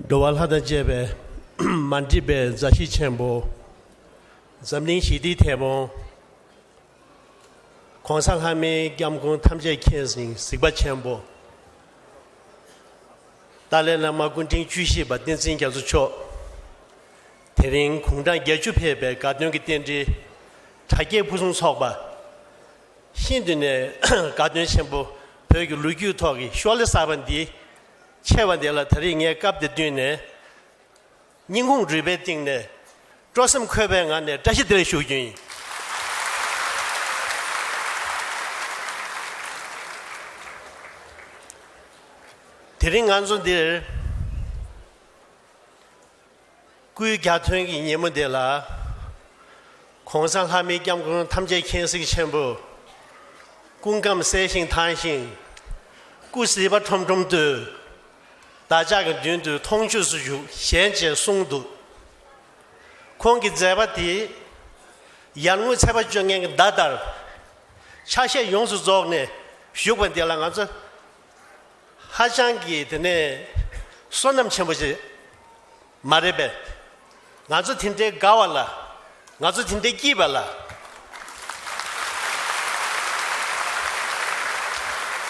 འགྲོ་བ་ལྷ་དང་བཅས་པའི་མ་འདྲིས་པའི་མཛའ་བཤེས་ཆེན་པོ། འཛམ་གླིང་ཞི་བདེའི་དེད་དཔོན། ༸གོང་ས་ལྷ་མིའི་སྐྱབས་མགོན་ཐམས་ཅད་མཁྱེན་ཅིང་གཟིགས་པ་ཆེན་པོ། ཏཱ་ལའི་བླ་མ་སྐུ་ཕྲེང་བཅུ་བཞི་པ་བསྟན་འཛིན་རྒྱ་མཚོ་མཆོག་དེ་རིང་དགུང་གྲངས་བརྒྱད་ཅུ་ཕེབས་པའི་དགའ་སྟོན་གྱི་རྟེན་འབྲེལ་དྲ་རྒྱའི་ཕུན་སུམ་ཚོགས་པ། ཤིན་ཏུ་ནས་དགའ་སྟོན་ཆེན་པོ། བོད་ཀྱི་ལོ་རྒྱུས་ཐོག་གི་ཤོ་ལོ་གསར་པ་འདི་ཆེ་བ་འདི་ལ་ད་རེས་ངས་སྐབས་འདི་བསྟུན་ནས། སྙིང་ཁུང་རུས་པའི་གཏིང་ནས་སྤྲོ་སེམས་འཁོལ་བའི་ངང་ནས་བཀྲ་ཤིས་བདེ་ལེགས་ཞུ་རྒྱུ་ཡིན། དེ་རིང་ང་ཚོ་འདིར་སྐུའི་གྱ་སྟོན་གྱི་ཉིན་མོ་འདི་ལ། ༸གོང་ས་ལྷ་མིའི་སྐྱབས་མགོན་ཐམས་ཅད་མཁྱེན་གཟིགས་ཆེན་པོ། སྐུ་ཁམས་གསལ་ཞིང་ཐང་ཞིང་། སྐུ་གཟི་འབར་ཁྲོམ་ཁྲོམ་དུ། བདག་ཅག་གི་མདུན་དུ་མཐོང་ཆོས་སུ་བཞུགས་ཞལ་མཇལ་གསུངས་འདུག་ཁོང་གི་མཛད་པ་དེ་ཡར་ངོའི་ཚེས་པ་བཅོ་ལྔའི་ཟླ་ལྟར་ཆ་ཤས་ཡོངས་སུ་རྫོགས་ནས་བཞུགས་པ་འདི་ལ་ང་ཚོ་ཧ་ཅང་གི་དེ་ནས་བསོད་ནམས་ཆེན་པོ་ཞིག་མ་རེད་པས། ང་ཚོ་དེ་འདྲའི་དགའ་བ་ལ། ང་ཚོ་དེ་འདྲའི་སྐྱིད་པ་ལ།